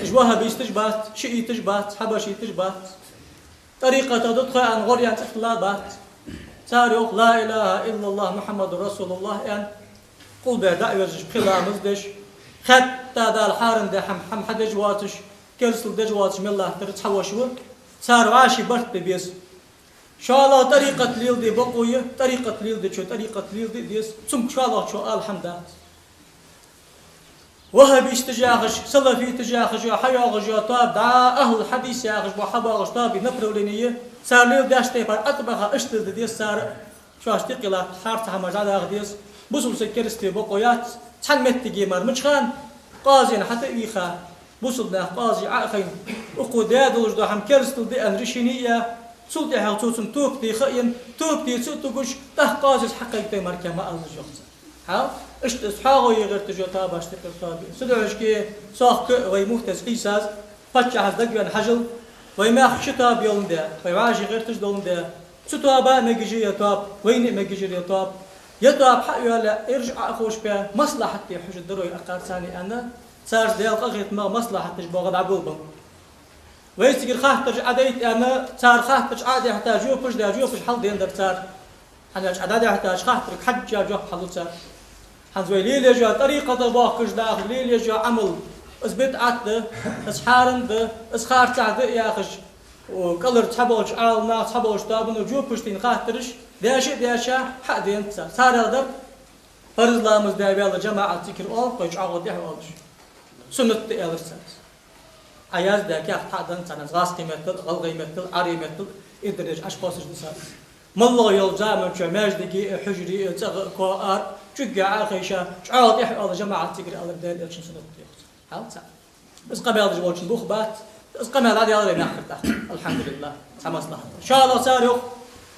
уж ваххабисташ бац, шиӀиташ бац, хьабашиташ бац. ТӀарикъатах да тхо аьнна гӀор яьнна цӀи хилла бац. Цар йоах: «لا إله إلا الله محمد رسول الله» аьнна, къулбехьа дӀа а верзаш, пхи ламаз деш, хетта Дала хьарам даь хӀама, хӀама хьадеш воацаш, керастал деш воацаш мел латтар цхьа воша ва. Цар вӀаший барт бе беза. ШоллагӀа тӀарикъат леладе бокъо я, тӀарикъат леладечо тӀарикъат леладе а деза, цунга шоллагӀчо ала хӀама дац. Ваххабисташ яхаш, салафиташ яхаш, йола хьайоагӀаш йола тоаба, дӀа ахӀлу хьадис яхаш бола хьабоагӀаш тоабий направлени я, цар леладеча тайпара атӀабаха иштта да деза цар, шоаш тикъи латта харца хӀамаш дӀадаха деза. Бусалба саг керастале бокъо яц, цхьан моттиге мара, мича хана? Къазина хьатӀа а вийха, бусалба наьха къази Ӏо а хайна, укхо даь долаш дола хӀама керастал да аьнна решени а яь, цул тӀехьагӀа цо цунна тоба де ха а енна, тоба деца а тугаш, тӀаккха къазис хьакхайкадай мара ма аллаш, йоах цар. Хьал, иштта из хьоагӀо е гӀерташ йола тоабаш тикъера тоаба я. Цудухьа шке цох кхы а вай мухтаз Ӏийсас, паччахьас дагавенна хьажал, вай мехка ши тоаба йоландаь, вай вӀаший гӀерташ доландаь, цу тоаба а мегаш я ер тоаба, вайна а мегаш я ер тоаба. Ер тоаба хьа а йоалаяь, ераш Ӏо а ховшабаь, маслахьат де хьожаргдар вай акхарцани аьнна, царца, Даьла къахетамах, маслахьаташ боагӀа дӀаболабеннаб. Вай цигара хаттараш Ӏодайта аьнна, цар хаттараш Ӏо а даьхьа, жопаш а даь, жопаш хьалденнадар цар. ХӀана аьлча Ӏа дӀадаьхьача хаттарга хьежжа жоп хьалу цар. ХӀанз вай лелаеш йола тӀарикъатах боахкаш даха, лелаеш йола Ӏамал, из бидӀат да, из хьарам да, из харцахьа да яхаш, КӀалхара цхьаболча Ӏаламнаха, цхьаболча тоабано жопаш тайна хаттараш деш а деш, хьа а денад цар. Цар аьлар: фарз ламаз даь ваьлла жамаӀат зикар оал вай, чӀоагӀа тӀехьа оалаш. Суннат да, аьлар цар. Ӏа яздаь каьхат хьа а денад царна, гӀазкхий меттала, гӀалгӀай меттала, Ӏарбий меттала, иддаш Ӏаш кхоссаш да цар. МоллагӀа йолча заман чу маьждиге а, хьужаре а, цӀагӀа а, коа а, чугге Ӏохайша, чӀоагӀа тӀехьа оал жамаӀат зикар, аьлар Даьла Элчан суннат да, йоах цар. Хьал цар. Из къамаьл деш волчун бух бац, из къамаьл дӀадаьлар вай мехкара тӀаккха. АлхьамдулиллахӀ, цхьа маслахьат. ШоллагӀа цар йоах,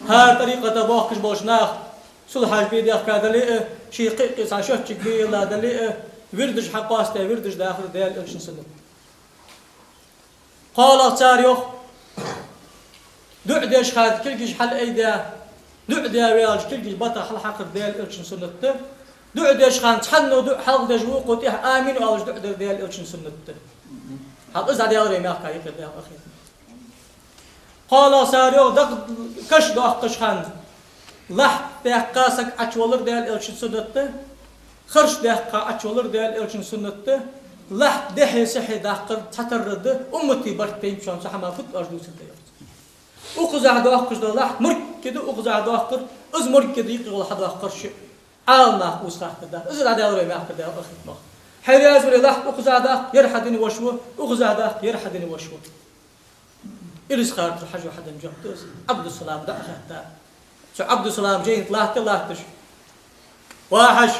хӀара тӀарикъата бохкаш болча наха сулхьаш бе дехка дале а, ший кхы-кхы цхьа шоччиг бе елла дале а, вирдаш хьакъоастадаь, вирдаш дахар Даьла Элчан суннат. КхоалагӀа цар йоах, дуӀа деш хана кулгаш хьалъайдаь, дуӀа даь ваьлча кулгаш бата хьалхьакхар Даьла Элчан суннат да. ДуӀа деш хана цхьанне дуӀа хьалха деш, вокхо тӀехьа «Амин» оалаш дуӀа дар Даьла Элчан суннат да. Хьал из дӀадаьлар вай мехка юкъера дӀахо. КхоалагӀа цар йоах, дакъа каш доаккхаш хана лахьт даьккха саг Ӏочувалар Даьла Элчан суннат да, харш даьккха Ӏочувалар Даьла Элчан суннат да, лахьт дехьа-сехьа даккхар цхьатарра да, уммата барт тайначоа цу хӀаман фуд оаш дувцар да, йоах. Укхазахьа доаккхаш дола лахьт моргга да, укхазахьа доаккхар, из моргга да юкъе гӀолла хьадоаккхараш. Ӏаламнаха кхувса хаттар да. Из дӀадаьлар вай мехкара Даьла къахетамах. Хьо раьза вале, лахьт укхазахьа даккха, ер хьадена воша ва, укхазахьа даккха, ер хьадена воша ва. Илисха-Юртара Хьажо хьаденна жоп да из. Ӏабдуссалама дӀа а хаьтта. Цу Ӏабдуссалама жайна тӀа латте а латташ: «Ва Хьажа,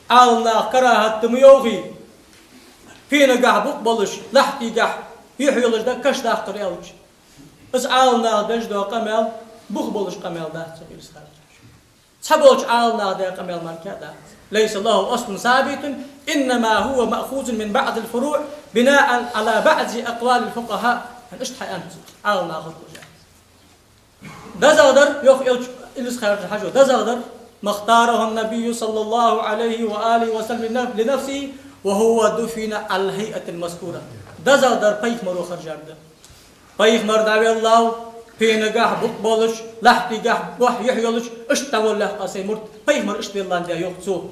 Ӏаламнаха карахӀат да ма йоахий, пенагахьа букъ болаш, лахьтигахьа юхь йолаш дӀа каш даккхар», аьлча. Из Ӏаламнаха деш дола къамаьл бух болаш къамаьл дац, йоах Илисха-Юртара Хьажо. Цхьаболча Ӏаламнаха даь къамаьл мара кхы а дац. «ليس له أصل ثابت، إنما هو مأخوذ من بعض الفروع بناء على بعض أقوال الفقهاء». ХӀана иштта хьааьннад Ӏаламнаха хургволча. ДезагӀа дар, йоах Элч-, Илисха-Юртара Хьажо, дезагӀа дар: «ما اختاره النبي صلى الله عليه وآله وسلم لنفسه، وهو دفن على الهيئة المذكورة». ДезагӀа дар пайхамаро хержар да. Пайхамар дӀавеллав, пенагахьа букъ болаш, лахьтигахьа бухь юхь йолаш, иштта дӀаволлав аз сай мурд, пайхамар иштта велландаь, йоах цо.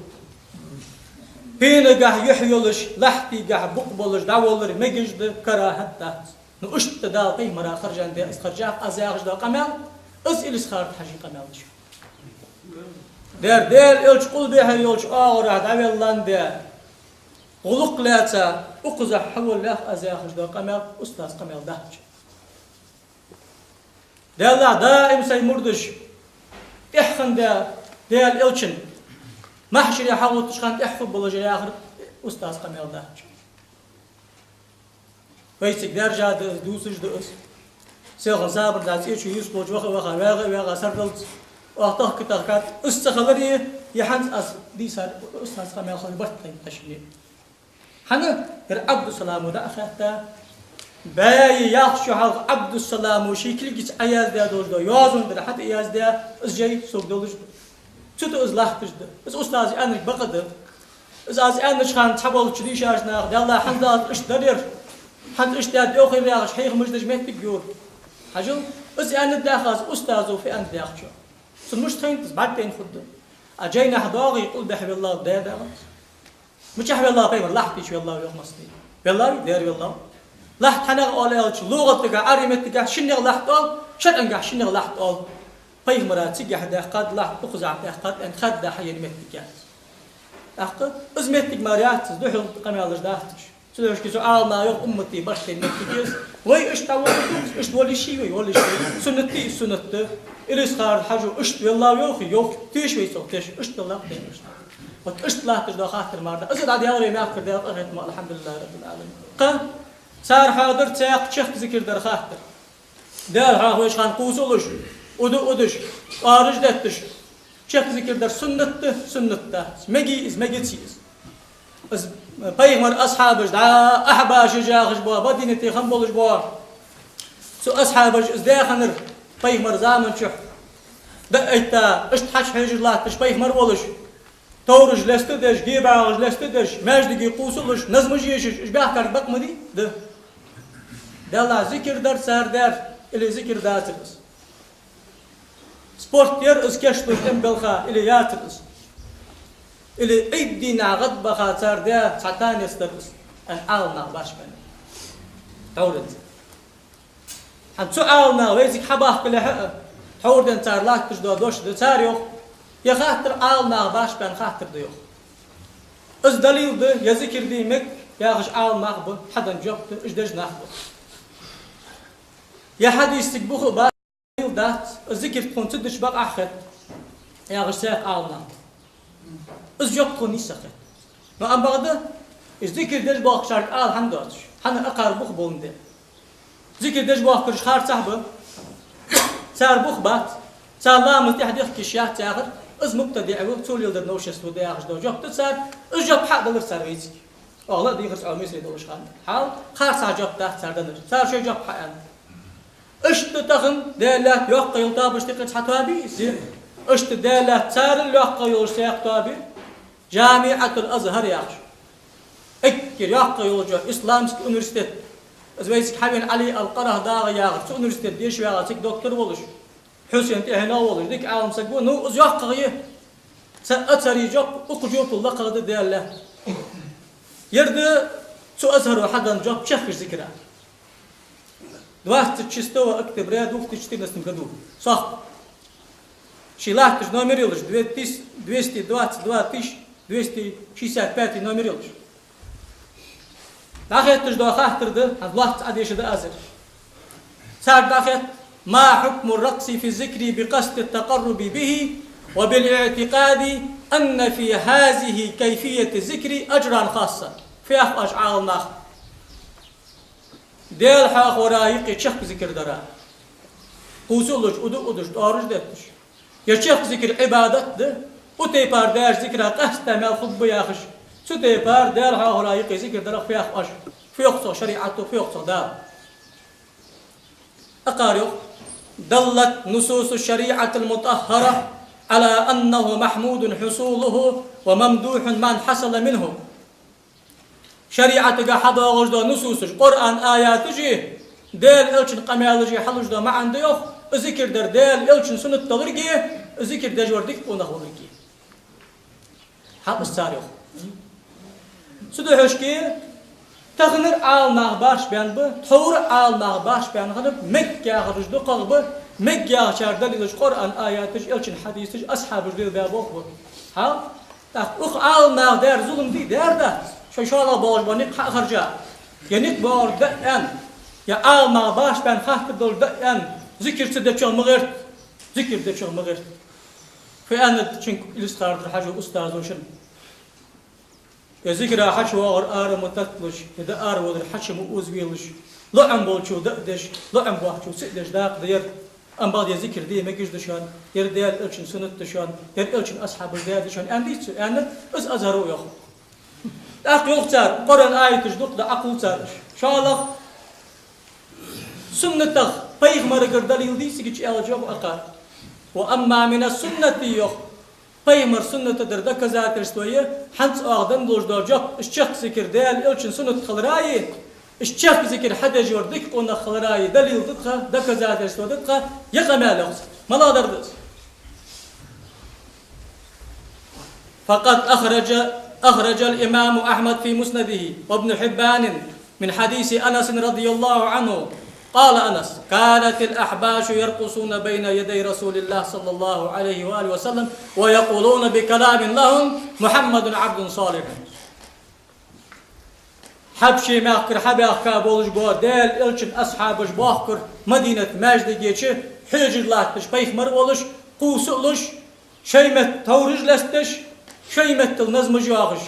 Пенагахьа юхь йолаш, лахьтигахьа букъ болаш дӀаволлар мегаш да, карахӀат дац. Ну, иштта Дала пайхамара хержандаь, из хержав аз яхаш дола къамаьл, из Илисха-Юртара Хьажий къамаьл да. Дера, Даьла Элча къулбехьа йолча оагӀорахьа дӀавелландаь, гӀулакх лаьца, укхазахьа хьаволлав аз яхаш дола къамаьл устаза къамаьл дац. Даьллахь, даим сай мурдаш тӀехьа хиннад Даьла Элчан, махьшаре хьагӀоттача хана тӀехьа хургболаш яхар устаза къамаьл дац. Вай цига даьржа да из, дувцаш да из. Селхан сабар дац, цӀечу юс болча ваха-ваха, вагӀа-вагӀа сардалц, оаха тахка-тахкад, из ца хиларе, е хӀанз аз дийцар устаза къамаьл хилар барт тайна ташне. ХӀана? Ер Ӏабдуссаламо дӀа а хаьтта, бӀаь ялх шу хьалха Ӏабдуссаламо ший кулгаца Ӏояздаь долаш дола йоазон дар хьатӀаяздаь, из жай сога долаш да. Цу тӀа из латташ да. Из устаза аьннар бакъ да. Из аз аьннача хана цхьаболча дийшача наха: «Даьллахь, хӀанз аз иштта дар ер, хӀанз иштта даьд йоахар», яхаш, хьехамаш деш моттиг йора. Хьажал, из аьннад яхаш, устазо фу аьннад яхачоа. Цунна мишта хайнад из, бӀаргадайна хургда. А жайнашка доагӀий, къулбехьа веллав, дера даьгӀац. Мичахьа веллав пайхамар? Лахьта чу веллав, йоах массанена. Веллавий? Дера веллав. Лахьт хьанах оал аьлча, лугӀатагахьа, Ӏарбий меттагахьа шиннех лахьт оал, шарӀангахьа шиннех лахьт оал. Пайхамара цигахьа даьккхад лахьт, укхазахьа даьккхад аьнна хадда хьаена моттиг яц. ТӀаккха из моттиг мара яц из, духьал къамаьлаш дац уж. Цудухьа цу Ӏаламнаха йоах, уммата барт тайна моттиг я из. Вай иштта волаш, иштта волаш вай, волаш вай. Суннат да из, суннат да. Илисха-Юртара Хьажо иштта веллав йоахий? Йоах. Теша вай цох, теша. Иштта веллав, теша иштта. Вот иштта латташ дола хаттар мара да. Из дӀадаьлар вай мехкара Даьла къахетамах, алхьамдулиллахӀи раббил Ӏаламин. Кхы цар хьоадаьр цхьаькха чехка зикар дар хаттар. Даьла хьоахавеча хана кхувсалуш, уда удаш, тӀоараш детташ, чехка зикар дар суннат да, суннат дац. Мегий из, мегаций из? Из пайхамара асхьабаш, дӀа Ахьбашаш яхаш бола, Мадинате хинна болаш бола, цу асхьабаша из даь хиннар пайхамара заман чухь. ДӀа а этта, иштта хьачухьежаш латташ пайхамар волаш, товраш леста деш, гебагӀаш леста деш, маьждиге кхувсалуш, назмаш ешаш, уж баьхкарг бакъ ма дий? Да. Даьллахь, зикар дар цар даьр, или зикар дацар из? Спорт яр из кийчлуш тӀем белха, или яцар из? Или Ӏийд дийнахьа гӀадбаха цар даь цхьа танец дар из? Аьнна, Ӏаламнаха башха баьннаб. Тхьовра ца. Хьан цу Ӏаламнаха вайцига хьабахкалехьа а, тхьовра денз цар латташ дола дош да, цар йоах, ер хаттар Ӏаламнаха башха баьнна хаттар да йоах. Из далил да, ер зикар де мег яхаш Ӏаламнах ба, хьаденна жоп да, уж деш нах ба. Ер хьадис цига бух а бац, далил дац, из зикар тхона ца дича бакъахьа хет, яхаш цхьаькха Ӏаламнах ба. Из жоп тхона нийса хет. Но амма бакъда, из зикар деш боахкачарга ала хӀама доацаш, хӀана, акхар бух боландаь. Зикар деш боахкараш харцахьа ба, цар бух бац, цар ламаз тӀехьа дехкаш яц яхар, из мубтадиӀ ва, цо леладер новшество да яхаш дола жоп да цар, из жоп хьа а далар цар вайцига. Оаха ла а дийхар цхьа миссел долаш хана. Хьал, харцахьа жоп дац цар далар, цар шоай жоп хьа аьнна. Иштта тахан Даьла лаьтта йоккха йола тоабаш тӀекхача хьа тоаба йий из? Иштта Даьла лаьтта царел йоккха йолаш цхьаькха тоаба я? ДжамиӀатул Азхар яхаш. Эггара йоккха йолча исламский университет. Из вайцига хьавена Ӏали ал-КъарахӀдагӀи яхар, цу университете деша вагӀа цига доктор волаш, Хьусен тӀехьено волаш, дика Ӏалам саг ва, ну, из йоккхагӀа я. Цу Азхара жоп укх жопал лакхагӀа да Даьла лаьтта. Ер да цу Азхаро хьаденна жоп чехкача зикара. Двадцать шестого октября две тысячи четырнадцатом году. Сох. Ший латташ номер йолаш, две тысячи, двести двадцать два тысячи двести шестьдесят пятый номер йолаш. ДӀахетташ дола хаттар да, хӀанз лоацца Ӏодеша да аз ер. Цар дӀахетт: ما حكم الرقص في الذكر بقصد التقرب به وبالاعتقاد أن في هذه كيفية الذكر أجرا خاصا. Фу йоах оаш, Ӏаламнах? Даьла хьоахавара юкъе чехка зикар дара. Кхувсалуш, уду удаш, тӀоараш детташ. Ер чехка зикар Ӏибадат да, укх тайпара даьча зикара къаьстта маьл хургба яхаш, цу тайпара Даьла хьоахавара юкъе зикар дарах фу йоах оаш? Фу йоах цох шариӀато, фу йоах цох Дала? Акхар йоах: دلت نصوص الشريعة المطهرة على أنه محمود حصوله وممدوح من حصل منه. ШариӀатага хьадоагӀаш дола нусусаш, Къуръан аяташи, Даьла Элчан къамаьлаши хьалуш дола маӀан да йоах, из зикар дар Даьла Элчан суннат долга, из зикар деш вар дика къонах волга. Хьал из цар йоах. Цудухьа шоашка таханара Ӏаламнах башха баьнна ба, тхьовра Ӏаламнах башха баьнна хиннаб, мег яхараш дукхагӀа ба, мег яхачар далилаш Къуръан аяташ, Элчан хьадисаш, асхьабаша лелабаь болх ба. Хьал? ТӀаккха укх Ӏаламнаха даьр зулам дий? Даьр дац. Шоай шоллагӀа боагӀаш бола никъ хьа а харжа, е никъ боагӀар даа аьнна, е Ӏаламнаха башха баьнна хаттар долаш даа аьнна, зикар ца дечох ма гӀерта, зикар дечох ма гӀерта. Фу аьннад шин Илисхан-Юртара Хьажий устазо шийна? Е зикара хьачувоагӀар ара ма татталаш, е даа аравалар хьачу ма озавелаш, лоӀам болчо даа деш, лоӀам боацачо ца а деш дакъа да ер. Амма бакъда ер зикар де мегаш да шоана, ер Даьла Элчан суннат да шоана, ер Элчан асхьабаша даьр да шоана, аьнна дий цо? Аьнна, из Азхаро йоах. ТӀаккха йоах цар, Къуръан аяташ дукха да, Ӏокхувл цар уж. ШоллагӀа, суннатах, пайхамарагара далил дий цига чу аьлча, йоах акхар. وأما من السنة, йоах, пайхамара суннатадар доказательство я, хӀанз оаха денна долаш дола жоп, из чехка зикар Даьла Элчан суннат хилараи, из чехка зикар хьадеш вар дика къонах хилараи далил да тха, доказательство да тха, ер къамаьл, йоах цар. МалагӀа дар да из? فقد أخرج، أخرج الإمام أحمد في مسنده وابن حبان من حديث أنس رضي الله عنه، قال أنس: كانت الأحباش يرقصون بين يدي رسول الله صلى الله عليه وآله وسلم ويقولون بكلام لهم: محمد عبد صالح. Хьабший мехкара хьабаьхка болаш бола Даьла Элчан асхьабаш боахкар Мадинат маьждиге чу, хьежаш латташ пайхамар волаш, кхувсалуш, шоай метта товраш лестадеш, шоай меттала назмаш йоахаш,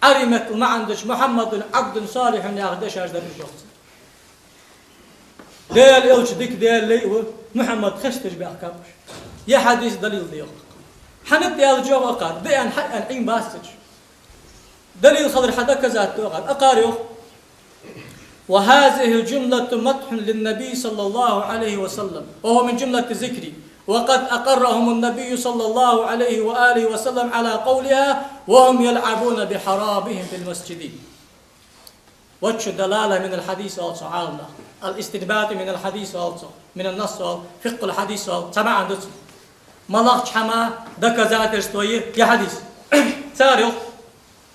Ӏарбий меттала маӀан деш: محمد عبد صالح яхаш дешаш дар уж, йоах цар. Даьла Элча дика Даьла лай ва, Мухьаммад хесташ баьхкаб уж. Ер хьадис далил да, йоах. ХӀана аьлча, йоах акхар, даа аьнна, хьаа аьнна Ӏийна бац уж. Далил хилар хьа доказать ду акхар. Акхар йоах: وهذه الجملة مدح للنبي صلى الله عليه وسلم، وهو من جملة الذكر، وقد أقرهم النبي صلى الله عليه وآله وسلم على قولها وهم يلعبون بحرابهم في المسجد. وجه الدلالة من الحديث оал цох Ӏаламнаха. الاستنباط من الحديث оал цох, من النص оал, فقه الحديث оал, цхьа маӀан да цун. МалагӀча хӀаман доказательство я ер хьадис? Цар йоах,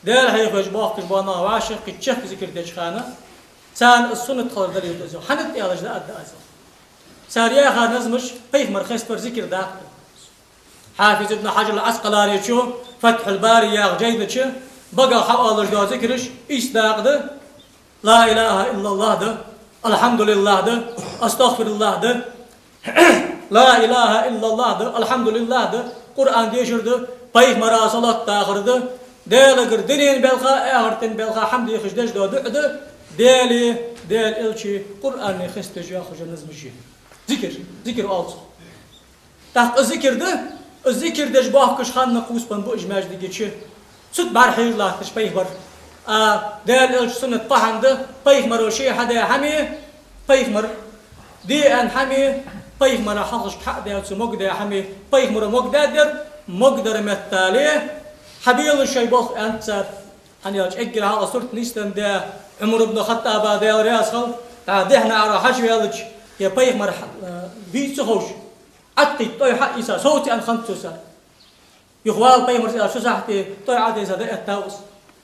Даьла хьехавеш боахкаш бола нах вӀашагӀкхийтта чехка зикар деча хана, царна из суннат хилар далил да из, йоах. ХӀана аьлча, даа да из, йоах. Цар яхар назмаш пайхамар хеставар зикар даккха. Хьафиз ибн Хьаджар ал-Ӏаскъаланийс «Фатхьул-Бари» яхача жайна чу багах хьаоалаш дола зикараш ийс дакъа да: «Ла илахӀа иллаллахӀ» да, «АлхьамдулиллахӀ» да, «АстагӀфируллахӀ» да. «Ла илахӀа иллаллахӀ» да, «АлхьамдулиллахӀ» да, Къуръан дешар да, пайхамара салот дахар да, Даьлагара дунен балха а, ахартен балха а хьамда дехаш деш дола дуӀа да, Даьлеи Даьла элчеи Къуръане хеставеш йола назмаш я. Зикар, зикар оал цох. ТӀаккха из зикар да, из зикар деш бохкаш ханна кхувсабенна ба уж маьждига чу. Цу тӀа бӀарахьежа латташ пайхамар. А Даьла элчан суннат кхоана да: пайхамаро ше хьадаь хӀама, пайхамара де аьнна хӀама, пайхамара хьалхашка хьа а даь, цо могадаь хӀама, пайхамаро могадаьдар, могадар меттел хьабелаш шоай болх, аьннад цар. ХӀана аьлча эггара хьалха сурт нийсденна да Ӏумар ибн ХаттӀаба, Даьла раьза хилва, дӀа дехьа наӀара хьажа ваьлча, е пайхамар хьа-, э, вий ца ховш, Ӏаткхийтта тӀой хьаийца, совца аьнна хиннад цо цар. Юха вала пайхамар аьлча, цу сахьте тӀой Ӏодийца дӀаэтта ва из.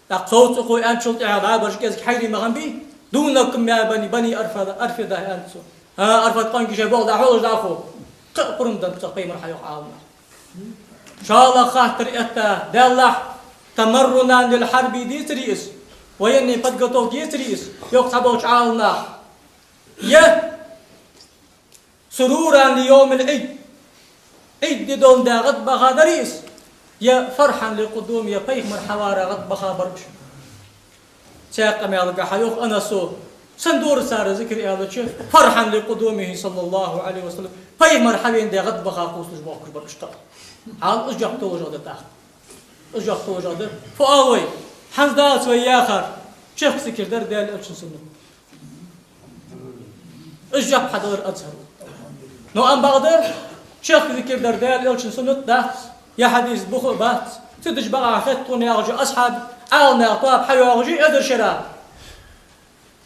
ТӀаккха совца укхо аьнначул тӀехьагӀа дӀабараш кӀезига хьайрий ма хиннабий: «دونكم يا بني، بني أرفدة», Арфидат аьннад цо. ХӀа, Арфидат къонгий, шоай болх дӀахьолаш дӀахо. Кхы а пурам деннад цох пайхамара хьа, йоах Ӏаламнаха. ШоллагӀа хаттар этта, Даьллахь, تمرنا للحرب децарий из, военная подготовка децарий из, йоах цхьаболча Ӏаламнаха. Е سرورا ليوم العيد, Ӏийд ди доландаь гӀадбаха дарий из, е فرحا لقدومه, е пайхамар хьаварах гӀадбаха барий уж. Цхьаькха къамаьлагахьа йоах Анаса: сенна дора цар зикар аьлча, فرحا لقدومه صلى الله عليه وسلم, пайхамар хьавенача гӀадбаха кхувсалуш бохкаш барий уж кхы а. Хьал из жоп толаш да тӀаккха. Из жоп толаш да. Фу оал вай? ХӀанз дац вай яхар чехка зикар дар Даьла элчан суннат. Из жоп хьадалар Азхар. Но ам бакъда чехка зикар дар Даьла элчан суннат дац, е хьадис бух а бац. Цу деш бакъахьа хетта тхона яхаш асхьаб, Ӏаламнаха тоаба хьайоагӀаш я эзар шера.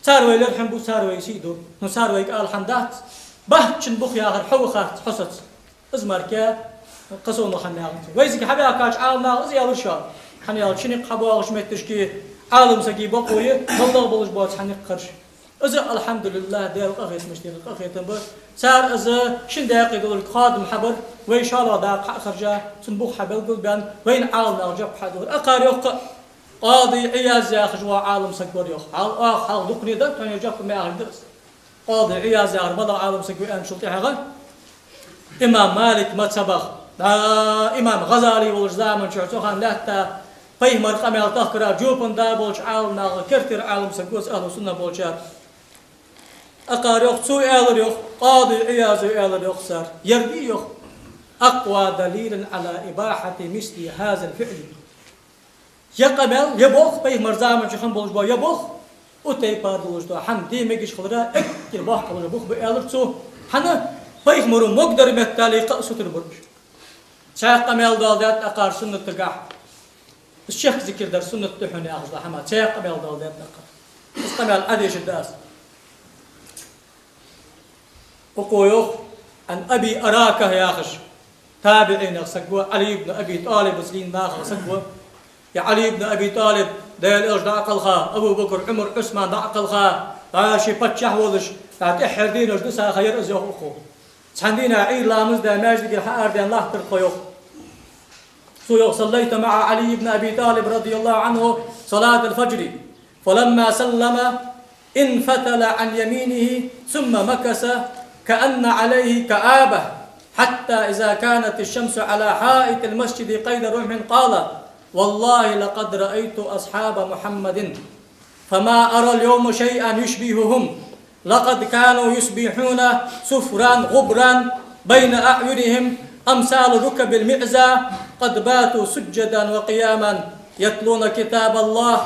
Цар вай лерхӀам бу, цар вай сий ду, но цар вайга ала хӀама дац. Бахьчун бух яхар хьо ва хац, хьо сац. Из мара кхы совнагӀа хӀама яхац. Вайцига хьабаьхкача Ӏаламнаха из аьлар шоана. ХӀана аьлча ши никъ хьабоагӀача метташка Ӏалам сага бокъо я, баллах болаш боаца хьа никъ харш. Из, алхьамдулиллахӀ, Даьла къахетамаш дергда, къахетам ба. Цар из шин даькъе долга хоадам хьабар, вай шоллагӀа дакъа хьа а хержа, цун бух хьабелгалбаьнна, вайна Ӏаламнаха жоп хьадалар. Акхар йоах кхы а, Къади Ӏияз яхаш вола Ӏалам саг вар йоах. Хьал, оаха хьалха дукха да, тхона жоп ма яхалга да из. Къади Ӏияз яхар малагӀа Ӏалам саг ва аьнначул тӀехьагӀа, имам Малик мазхӀабах, дӀа имам ГӀазали волча заман чухь, цу хана лаьтта пайхамара къамаьл тахкара жопан да болча Ӏаламнаха кертера Ӏалам саг ва из, ахӀлу сунна болчар. Акхар йоах, цо аьлар йоах, Къади Ӏиязо аьлар йоах цар: «يرد», йоах, «أقوى دليل على إباحة مثل هذا الفعل». Е къамаьл, е болх, пайхамара заман чу хинна болаш бола е болх, укх тайпара долаш дола хӀама де мегаш хилара эггара боккха болаш бола бух ба, аьлар цо. ХӀана? Пайхамаро могадар меттел кхы а сутара бар уж. Цхьаькха къамаьл доаладаьд акхар суннатагахьа. Из чехка зикар дар суннат да хьона яхаш дола хӀама, цхьаькха къамаьл доаладаьд акхар. Из къамаьл Ӏодешаргда аз. Укхо йоах, عن أبي أراكة яхаш, табиӀинех саг ва, Ӏали ибн Аби ТӀалибаца лийнна нахах саг ва. Е Ӏали ибн Аби ТӀалиб, Даьла Элча дӀа а кхелха, Абу Бакр, Ӏумар, Ӏусман дӀа а кхелха, дӀа ший паччахь волаш, дӀа тӀеххьара дийнаш дисаха яр из, йоах укхо. Цхьан дийнахьа Ӏуйра ламаз даь маьждигера хьаарадаьнна латтар тхо, йоах. Цо йоах: «صليت مع علي بن أبي طالب رضي الله عنه صلاة الفجر، فلما سلم انفتل عن يمينه ثم مكث كأن عليه كآبة، حتى إذا كانت الشمس على حائط المسجد قيد رمح قال: والله لقد رأيت أصحاب محمد فما أرى اليوم شيئا يشبههم، لقد كانوا يصبحون صفرا غبرا بين أعينهم أمثال ركب المعزى، قد باتوا سجدا وقياما يتلون كتاب الله،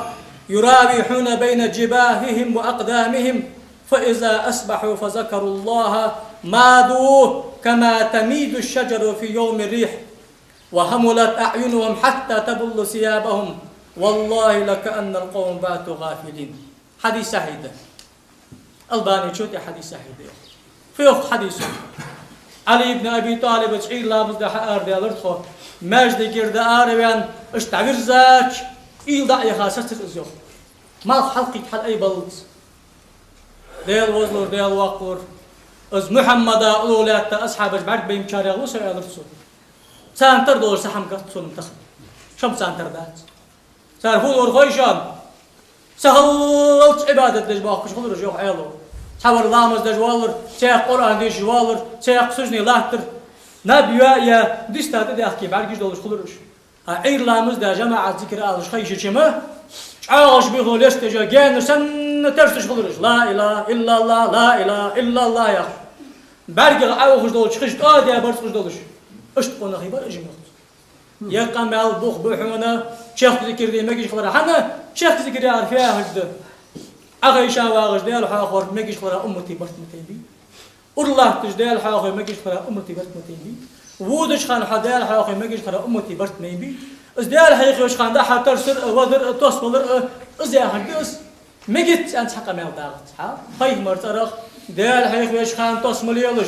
يراوحون بين جباههم وأقدامهم، فإذا أصبحوا فذكروا الله مادوا كما تميد الشجر في يوم الريح، وهملت أعينهم حتى تبل ثيابهم، والله لكأن القوم باتوا غافلين». Хьадис сахьихь да. Албанечо тӀа хьадис сахьихь да. Фу йоах хьадисо? Ӏали ибн Аби ТӀалибаца Ӏуйра ламаз даь хьаарадаьлар тхо. Маьждигера дӀаараваьнна, иштта дӀавирзача, уйла дӀа а яха сецар из, йоах. Малх хьалкхийтта хьал айбаллалца. Даьла везалора, Даьла воккхалора. Из Мухьаммада уллув лаьтта асхьабаш бӀаргабайначарех ва со, аьлар цо. Царна тара долаш цхьа хӀама гац сона тахан. Шоаш царна тара дац. Цар фу лур хой шоана? Сахьаллалц Ӏибадат деш боахкаш хулар уж, йоах Ӏаьлас. Цхьавар ламаз деш воаллар, цхьаькха Къуръан дешаш воаллар, цхьаькха сужуде латтар. Наб йоа а йоа, диста тӀадехке бӀаргаш долаш хулар уж. А Ӏуйра ламаз да, жамаӀат зикар алаш хайшача ма, чӀоагӀаш бихо лесташ а, гаьнаш санна терсаш хулар уж. Ла илахӀа иллаллахӀ, ла илахӀа иллаллахӀ яхаш. БӀаргех Ӏоухаш долча хиш тӀоа а даь барзкъаш долаш. Иштта къонахий бар уж, йоах цо. Ер къамаьл бух ба хьона чехка зикар де мегаш хилара. ХӀана? Чехка зикар яхар фу яхилга да? Ӏохайша вагӀаш Даьла хьоахавар мегаш хилара уммата барт ма тайнабий. Ура латташ Даьла хьоахавар мегаш хилара уммата барт ма тайнабий. Водача хана хьо Даьла хьоахавар мегаш хилара уммата барт ма тайнабий. Из Даьла хьоахавеш хана дӀа-хьа тарсар а, вадар а, тосвалар а, из яхар да из. Мегац аьнна цхьа къамаьл дагӀац хьа. Пайхамара цӀерах Даьла хьоахавеш хана тос ма лелаш,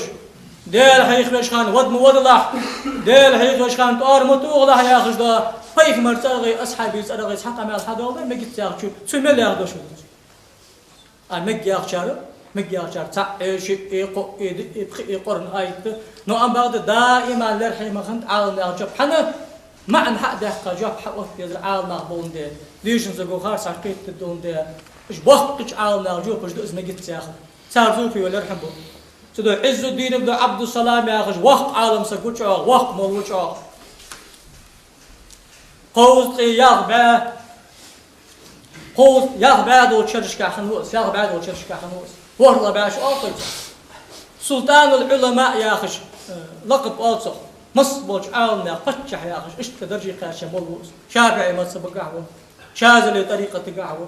Даьла хьоахавеш хана вад ма вадалахь, Даьла хьоахавеш хана тӀоара ма тохалахь яхаш да. Пайхамара цӀерагӀеи асхьабий цӀерагӀеи цхьа къамаьл хьадоаладе, мегац яхачо, цу мел яха дош ва из. А мег яхачар, мег яхачар цаӀ а, шиъ а, кхоъ а, диъ а, пхиъ а Къуръан аят да. Но амма бакъда даим лерхӀаме хиннад Ӏаламнаха жоп. ХӀана? МаӀан хьа а даьккха, жоп хьаотта дезар Ӏаламнах боландаь, дийшача саго харцахьа кхетаде доландаь, уж боккхача Ӏаламнаха жопаш да из мегац яхар. Цар зуфи валар хӀама ба. Цудухьа Ӏиззуддин ибн Ӏабдуссалам яхаш воккха Ӏаламсаг ва чӀоагӀа, воккха молла ва чӀоагӀа. Кховзткъеи ялх бӀаь, кховзткъеи ялх бӀаь долча шерашка хинна ва из, ялх бӀаь долча шерашка хинна ва из. ВорхӀлагӀа бӀаь шу оал-кх цох. Султанул-Ӏулама яхаш, э, лакъаб оал цох. Масса болча Ӏаламнаьха паччахь яхаш, иштта дарже кхаьча молла ва из. ШафиӀий мазхӀабагахьа ва, Шазалий тӀарикъатагахьа ва.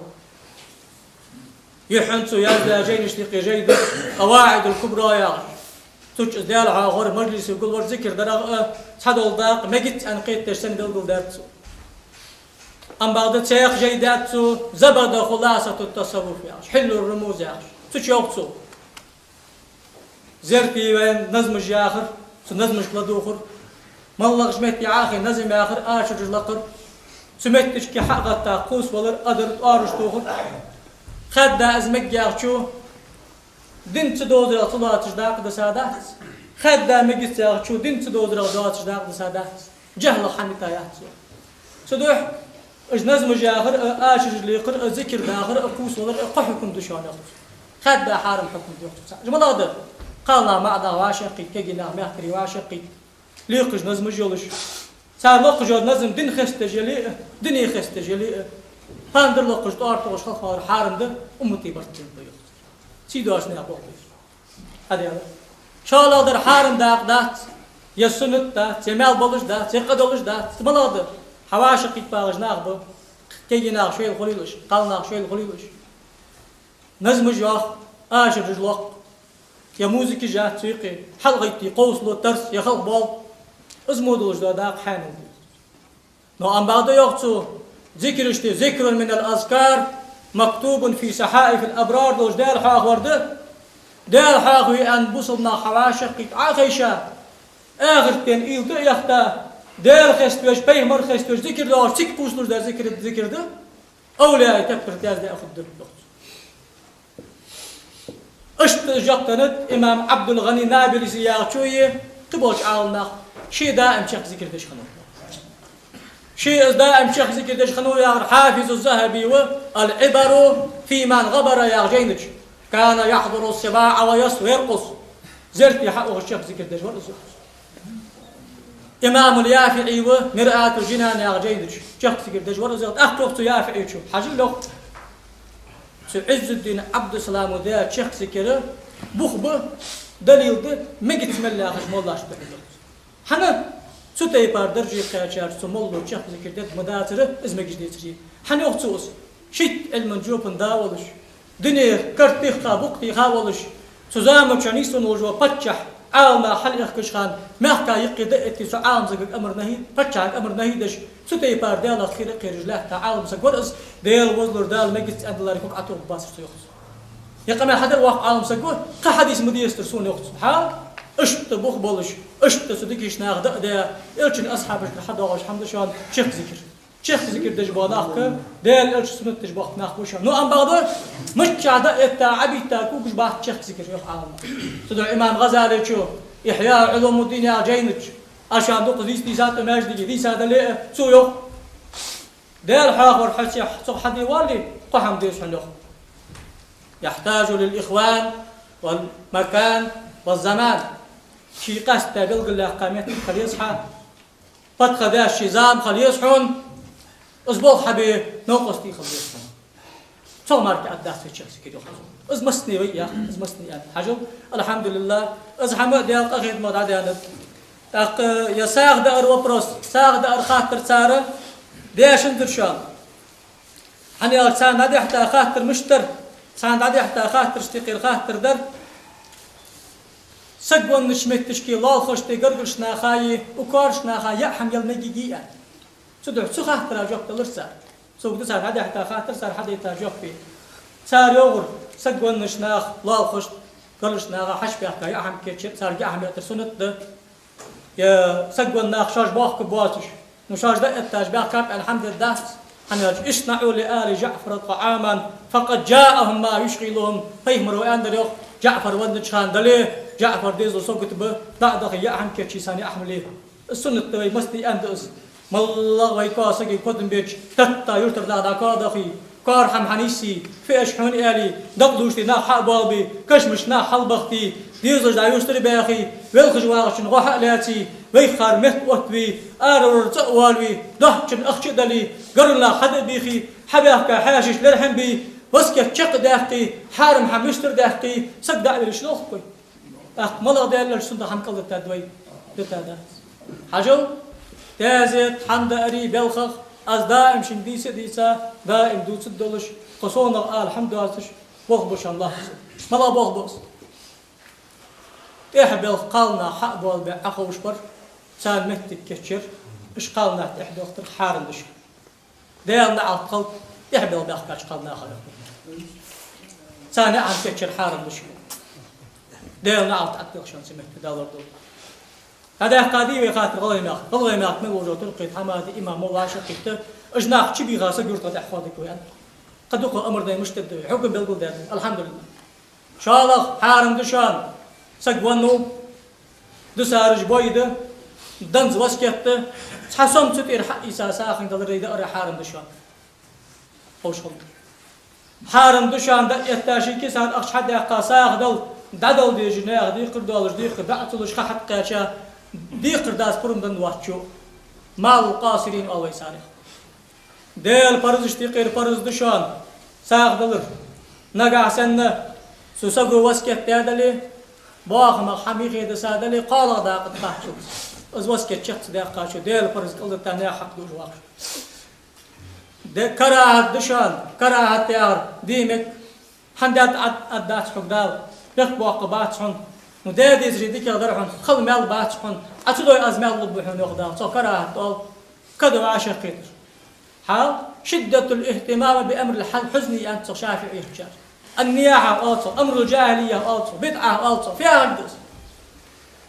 Юххьанца яздаь жайнашта юкъе жай да, КъаваӀидул-Кубра яхаш. Цу чу из Даьла хьоахавар, мажлисе гулвар, зикар дарах а, цхьадола дакъа мегац аьнна кхетадеш санна белгалдаьд цо. Амма бакъда цхьаькха жай даьд цо, Забада хуласатут-тасаввуф яхаш, Хьиллур-Румуз яхаш. Цу чу йоах цо: зерте вайна назмаш яхар, цу назмашка ладувгӀар, малагӀча метте Ӏохайна назам яхар, ашараш лакхар, цу метташка хьа а гӀатта кхувсавалар, адар, тӀоараш тохар. Хаьдда из мег яхачо дин ца дозарах ца лоацаш дакъа дисадац. Хаьдда мегац яхачо дин ца дозарах доацаш дакъа дисадац. ЖахӀлах хьамита яц из. Цудухьа уж назмаш яхар а, ашараш лекхар а, зикар дахар а, кхувсавалар а кхо хьукам да шоана, йоах цо. Хаьдда хьарам хьукам да, йоах цо. Уж малагӀа да? Кхалнах, маӀа нах вӀашагӀкхийтта, кегий нах мехкарий вӀашагӀкхийтта, лекхаш назмаш йолаш, цар локхаш йола назам дин хестадеш яле а, дине хестадеш яле а, пандар локхаш, тӀоара тохаш хьалхавалар хьарам да, уммата барт тайнаб, йоах цо. Сий доацаш наха боху. ХӀаьта шоллагӀдар хьарам дакъа дац, е суннат дац, е маьл болаш дац, е къа долаш дац. Из малагӀа да? Хьо вӀашагӀкхийтта багӀаш нах ба, кегий нах шоайла хулийлаш, кхалнах шоайла хулийлаш. Назмаш йоах, ашараш локх, е музыка яц цу юкъе, хьалгӀайтта кховсало, тарс, е халхабоал. Из мо долаш дола дакъа хьанал да. Но амма бакъда, йоах цо, зикарашта, ذكر من الأذكار مكتوب في صحائف الأبرار долаш Даьла хьоахавар да. Даьла хьоахаве аьнна бусалба нах хьа вӀашагӀкхийтта Ӏохайша, ахарата ден уйла тӀа а яхийта, Даьла хеставеш, пайхамар хеставеш, зикар доагӀаш, цига кхувсалуш да зикар, зикар да. Овлияий тептар тӀа яздаь хургда, йоах цо. Иштта из жоп деннад имам Ӏабдул-ГӀани Набулси яхачо а, кхыболча Ӏаламнаха, ше даим чехка зикар деш хиннав. Ше из даим чехка зикар деш хиннав яхар Хьафизу ЗахӀаби ва, العبر في من غبر яхача жайна чу. كان يحضر السباع ويرقص. Зерте хьаухаш чехка зикар деш вар из. Имамул ЯфиӀи ва, МирӀатул-Джинан яхача жайна чу чехка зикар деш вар из. ТӀаккха йоах цу ЯфиӀечо: хьажал, йоах, цу Ӏиззуддин Ӏабдуссаламо даь чехка зикар бух ба, далил да, мегац мел яхаш моллашта духьал, йоах. ХӀана? Цу тайпара дарже кхаьчача цу молло чехка зикар дергма дацар, из мегаш децаре. ХӀана, йоах цо, из шийтта Ӏилман жопан да волаш, дунен карт тӀехьа, букъ тӀехьа волаш, цу заман чу нийсвенна волаш вола паччахь, Ӏаламнах хьалъихкача хана, мехка юкъе дӀаэтте цу Ӏаламсагага амар-нахьи, паччахьага амар-нахьи деш, цу тайпара Даьлах кхера а кхераш лаьтта Ӏаламсаг вар из, Даьла возалур, Дала мегац аьнна даларе ког Ӏотохаргбацар цо, йоах цо. Ер къамаьл хьадаьр воккха Ӏаламсаго, кхы хьадис ма дестар сона, йоах цо. Хьа? Иштта бух болаш, иштта цу дикача наха даа а даь, Элчан асхьабашкара хьадоагӀаш хӀама да шоана чехка зикар. Чехка зикар деш бола нах, Даьла Элчан суннат деш бола нах ба уж. Ну, амма бакъда, миччахьа дӀаэтта, Ӏобитта, когаш бац чехка зикар, йоах Ӏаламнаха. Цудухьа имам ГӀазалечо «Ихьяъ Ӏулумуддин» яхача жайна чу, аша дукха дийца, дийца тӀа маьждиге, дийца дале а, цо йоах: Даьла хьоахавар хьо цох хьаде вале, кхо хӀама деза хьона, йоах. يحتاج للإخوان والمكان والزمان. Ший къаьстта белгалъяьккха моттиг хила еза хьа, подходящий зама хила еза хьона, из болх хьабе новкъостий хила беза хьона. Цох мара кхы а дац вай чехка зикар, йоах. Из массане вай йоах, из массане аьнна. Хьажал, алхьамдулиллахӀ, из хӀама а Даьла къахетамо дӀадаьннад. ТӀаккха ер сагӀа даар вопрос, сагӀа даар хаттар цар дешаш дар шоана. ХӀана аьлча царна дӀадихьа хаттар мишта дар, царна дӀадихьа хаттарашта юкъера хаттар дар: саг веннача моттигашка, лоалахошта, гаргарча наха, укх коарча наха яа хӀама яла мегий аьнна. Цудухьа цу хаттара жоп далар цар. Цунга да царна дӀадихьа хаттар, цар хьадайта жоп. Цар йоахар: саг веннача наха, лоалахошта, гаргарча наха хьачубаьхка яа хӀама кийчъяр, царга яа хӀама яар суннат да. Е саг венна нах шоаш бохка боацаш, ну, шоаш дӀаэтташ баьхкаб аьнна хӀама дергдац. ХӀана аьлча: اصنعوا لآل جعفر طعاما فقد جاءهم ما يشغلهم. Пайхамаро аьннадар, йоах: ДжаӀфар веннача хана дале, ДжаӀфара дезал сагота ба, дӀа а дахе, яа хӀама кийчъе, царна яа хӀама ле. Из суннат да, вай массане аьннад из. МоллагӀа вай коа сага кодам беча, тетта юртара наха дӀакоа дахе, коара хӀама хьанийсъе, фиаш хьона аьле, дакъа дувцаш нах хьа а боалабе, кашамашка нах хьалбахийте, дезалаш дӀаюстара баьхе, велхаш вагӀачун гӀо хьа а лаьце, вайх хар метта оттаве, аравар цӀа а воалаве, доацачун ахча а дале, гаргара нах хьада а бийхе, хьабаьхка хьаьшаш лерхӀам бе, васкет чакхдаьккхе, хьарам хӀама юстардаьккхе, саг дӀа а велаш лохкой. ТӀаккха малагӀа Даьла Элча суннатах хӀама кӀалдита да вай? Дита дац. Хьажал, дезет хьан даарий белхах, аз даим шуга дийца а дийца, даим дувцаргдолаш, кхы сона ала хӀама доацаш, болх ба шоана лоацца. МалагӀа болх ба из? ТӀехьа белха кхалнах хьа а боалабаь Ӏоховшабар, царна моттиг кийчъяр, уж кхалнах тӀехьа белхийтар хьарам да шоана. Даьла наӀалт хилда тӀехьа белха баьхкача кхалнаха. Царна яа хӀама кийчъяр хьарам да шоана. Даьла наӀалт Ӏа тӀа белха шоана цу метте, Дала лорадолда. ДӀадаьккха дий вай хаттар гӀалгӀай мехка? ГӀалгӀай мехка мел волча туркхе, хьамаде, имамо, вӀашагӀкхийтта, уж нах чубийха саг юртара тӀехьа хоадергда вай аьнна. Кхы дукха амар даь мишта да вай, хьукам белгалдаьд, алхьамдулиллахӀ. ШоллагӀа, хьарам да шоана, саг веннав, дусараш бой да, данза васкет да, цхьа сом цу тӀера хьаийца сагӀийна даларе, даарае хьарам да шоана. Ховш хул. Хьарам да шоана дӀаэтта ший кисара ахча хьадаьккха сагӀа дала, дӀадала дезаш наьха декхар долаш, декхар дӀа а ца луш, ха хьатӀакхаьча, декхар дац пурам денна воацачо. مال القاصرين оал вай царех. Даьла парзашта юкъера парз да шоана сагӀа далар. Нагахьа санна цу саго васкет даь дале, бохамах хӀама юхедиса дале, кхоалагӀа дакъа тӀа кхаччалца, из васкет чакх ца даьккхачо, Даьла парз кӀалдита наьха хьакъ дуаш вахаш. Де, карахӀат да шоана, карахӀат яхар дий мег, хӀана даьд Ӏа, Ӏа дац хьога Дала, бехк боаккхаргбац хьона, ну, даь дезаре дикагӀа дар хьона, хала маьл бац хьона, Ӏа ца дой, аз маьл лургба хьона, йоах Дала, цох карахӀат оал, кадо вӀашагӀкхетар. Хьал, شدة الاهتمام بأمر الحزن аьннад цох ШафиӀийчар. النياحة оал цох, أمر الجاهلية оал цох, бидӀа оал цох, фу яхилга да из?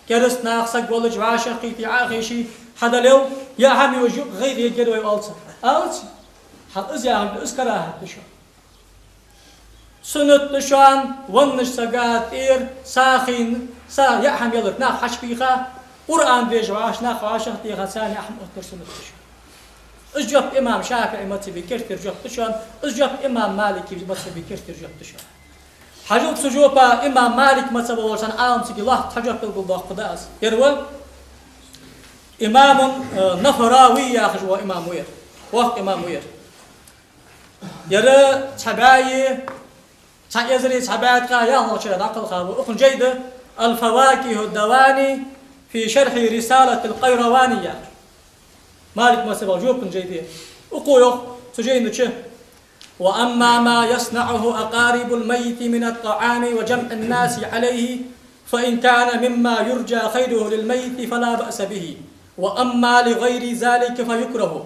Кераста наха саг волча вӀашагӀкхийте, Ӏохайше, хьадалел, яа хӀама йолаш юкъе гӀайгӀа ергья вай оал цох. Оал цох. Хьал из яхилга да, из карахӀат да шоана. Суннат да шоана веннача сага тӀера сагӀийна, са яа хӀама ялар, нах хьачубийха, Къуръан дешаш вӀаши нах вӀашагӀтеха, царна яа хӀама оттар суннат да шоана. Из жоп имам ШафиӀий мазхӀабе керттера жоп да шоана, из жоп имам Малика мазхӀабе керттера жоп да шоана. Хьажал, цу жопа имам Малика мазхӀабе волча цхьан Ӏаламсага лоацца цхьа жоп белгалдоаккхаргда аз. Ер ва имамун, э, Нафарави яхаш вола имам ва ер. Воккха имам ва ер. Ер цхьа бӀаь, цхьа эзари цхьа бӀаь ткъаь ялхлагӀча шера дӀакхелха ва. Укхун жай да الفواكه الدواني في شرح رسالة القيرواني яхаш. Малика мазхӀабе жоп да ер жай да. Укхо йоах цу жайна чу: وأما ما يصنعه أقارب الميت من الطعام وجمع الناس عليه فإن كان مما يرجى خيره للميت فلا بأس به، وأما لغير ذلك فيكره.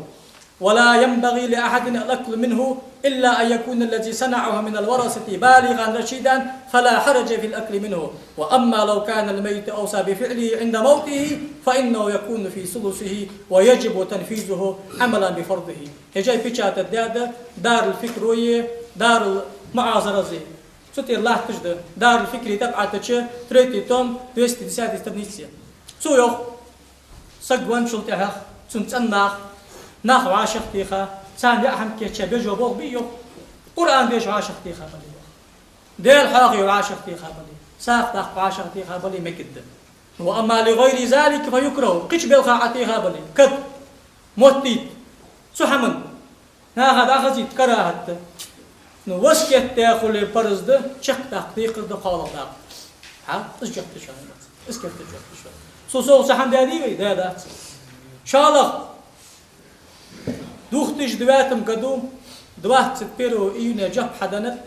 ولا ينبغي لأحد الأكل منه إلا أن يكون الذي صنعه من الورثة بالغا رشيدا فلا حرج في الأكل منه، وأما لو كان الميت أوصى بفعله عند موته فإنه يكون في ثلثه ويجب تنفيذه عملا بفرضه. Хьажал, печатать даьд Дарул-Фикрое, Дарул-МуӀазаразе. Цу тӀера латташ да, Дарул-Фикре тӀабӀатача, третий том, двести десятой странице. Цо йоах: саг венначул тӀехьагӀа цун цӀен нах, нах вӀашагӀтеха, царна яа хӀама кийчъяь бежо болх бий, йоах, Къуръан деша вӀашагӀтеха бале, йоах. Даьла хьоахаве вӀашагӀтеха бале, сагӀа даккха вӀашагӀтеха бале, мегаргда. وأما لغير ذلك فيكره. Кхыча балха Ӏотеха бале, кад, моттийта, цу хӀаман наха дӀахазийта карахӀат да. Ну, васкет даь хуле парз да, чакхдаккха декхар да, кхоалагӀа дакъа. Хьа? Из жоп да шоана. Из керта жоп да шоана. Цул совгӀа цхьа хӀама даьдий вай? Даьдац. ШоллагӀа, две тысячи девятом году, двадцать первого июня жоп хьаденнад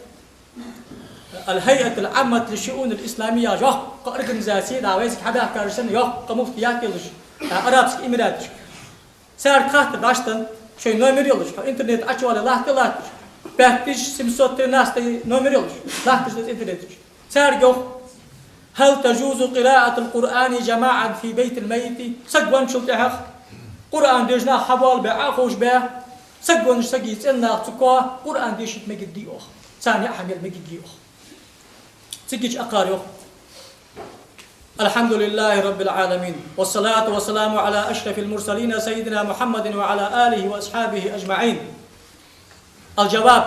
الهيئة العامة للشؤون الإسلامية, йоккха организаци да, вайцига хьабаьхкараш санна, йоккха муфтият йолаш, а, Арабских Эмираташка. Царга хаттар дӀаденнад, шоай номер йолаш, хьо интернете Ӏочувале латта а латташ, пять тысяч семьсот тринадцатый номер йолаш, латташ да из интернете чу. Царга йоах: هل تجوز قراءة القرآن جماعة في بيت الميت؟ Саг венначул тӀехьагӀа Къуръан деша нах хьабоалабаь, Ӏоховшабаь, саг веннача сага цӀен нах цу коа Къуръан дешийта мегаргдий, йоах. Царна яа хӀама яла мегаргдий, йоах. Цигача акхар йоах: الحمد لله رب العالمين، والصلاة والسلام على أشرف المرسلين سيدنا محمد وعلى آله وأصحابه أجمعين. الجواب: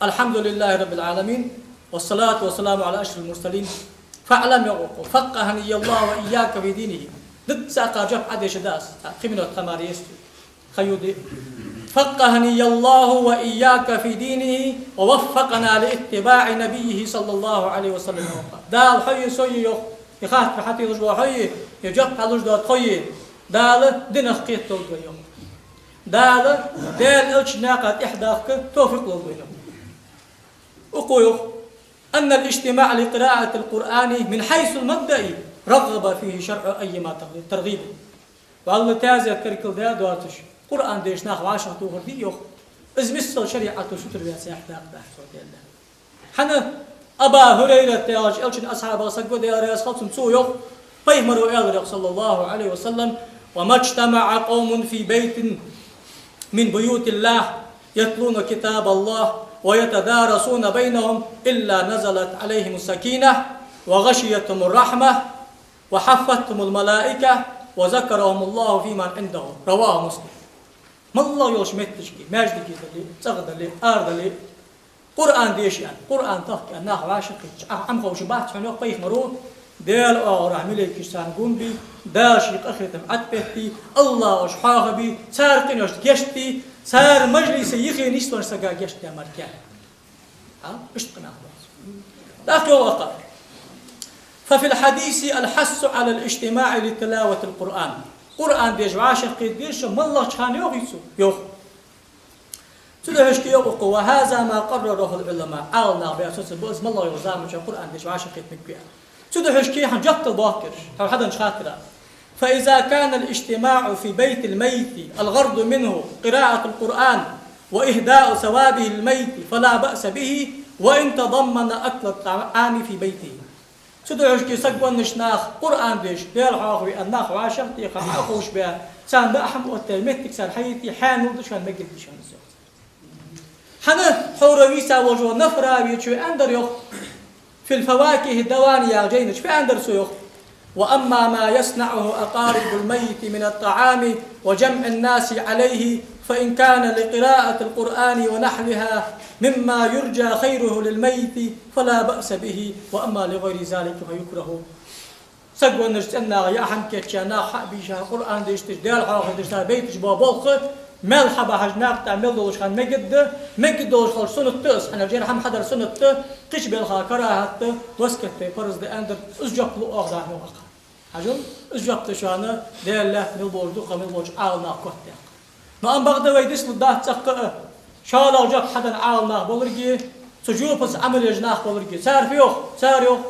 الحمد لله رب العالمين، والصلاة والسلام على أشرف المرسلين. فاعلم, йоах укхо, فقهني الله وإياك في دينه. Дукха акхар жоп Ӏодеша дац, кхы минот ха мара еза. Хайюди. فقهني الله وإياك في دينه ووفقنا لاتباع نبيه صلى الله عليه وسلم. Дала хьои сои, йоах, из хаттар хьателаш вола хьои, из жоп хьалуш дола тхои Дала динах кхетадолда вай, йоах. Дала Даьла Элчан наькъа тӀехьадахка товфикъ лолда вайна. Укхо йоах: أن الاجتماع لقراءة القرآن من حيث المبدأ رغب فيه الشرع أيما ترغيب. Валлахӏи, таьзет теркалдаь доацаш, Къуръан деша нах вӀашагӀтохар дий, йоах, из миссел шариӀато сутара ваьча саг дац, дац цо, Даьла. ХӀана? Аба Хурайрат яхача Элчан асхьабах саг ва, Даьла раьза хилва цунна, цо йоах, пайхамаро аьлар, йоах, صلى الله عليه وسلم: وما اجتمع قوم في بيت من بيوت الله يتلون كتاب الله ويتدارسونه بينهم إلا نزلت عليهم السكينة وغشيتهم الرحمة وحفتهم الملائكة وذكرهم الله فيمن عنده. رواه مسلم. МоллагӀа йолча метташка, маьждиге дале, цӀагӀа дале, ара дале, Къуръан деша аьнна, Къуръан тохка аьнна, нах вӀашагӀкхийтача, Ӏа хӀама ховш бац хьона, йоах пайхамаро, Даьла оагӀорахьа малейкаш царна гом бий, Дала ший къахетам ӀотӀабеттий, АллахӀ уж хьоахабий, цар къиношта гешт дий, цар мажлисе йихе нийслонча сага гешт де мара кхы. А? Иштта къинах доацаш. ТӀаккха йоах укхо: ففي الحديث الحث على الاجتماع لتلاوة القرآن. Къуръан деша вӀашагӀкхета деза моллагӀча хана, йоах цо, йоах. Цудухьа шки йоах укхо: وهذا ما قرره العلماء. Ӏаламнаха баьр соцабу из, моллагӀа йолча заман чухь Къуръан деша вӀашагӀкхета мегаргва аьнна. Цудухьа шки хьона жоп дала боахк ераш, хьо хьаденнача хаттара. فإذا كان الاجتماع في بيت الميت الغرض منه قراءة القرآن وإهداء ثوابه للميت فلا بأس به وإن تضمن أكل الطعام في بيته. Цудухьа шки саг веннача нах Къуръан деша, Даьла хьоахаве аьнна, нах вӀашагӀтеха, Ӏоховшабаь, царна даа хӀама оттаяь моттиг царна хьаийте, хьанал да шоана, мегаргда шоана из, йоах. ХӀана? Хьавра вийца волча Нафравечо аьннадар, йоах, في الفواكه الدوانية яхача жайна чу аьннадар цо, йоах: وأما ما يصنعه أقارب الميت من الطعام وجمع الناس عليه، فإن كان لقراءة القرآن ونحوها مما يرجى خيره للميت فلا بأس به، وأما لغير ذلك فيكره. Саг веннача цӀен наха яа хӀама кийчъяь, нах хьа а бийша, Къуръан дешаш, Даьла хьоахадеш, цар байташ бола болх, мел хьабахьаш, накха тӀа мел долаш хана мегаргда, мегаргдолаш хилча суннат да из, хӀана аьлча ер хӀама хьадар суннат да, кхыча балха карахӀат да, васкет дай парз да аьннадар, из жоп лу оаха дахьа мугӀаха. Хьажал, из жоп да шоана Даьла лаьтта мел болча, дукха мел болча Ӏаламнаха котдаьккха. Но амма бакъда вай дицлургдац цӀаккха а, шоллагӀа жоп хьаденна Ӏаламнах боларгеи, цу жопаца Ӏамал еш нах боларгеи. Цар фу йоах? Цар йоах: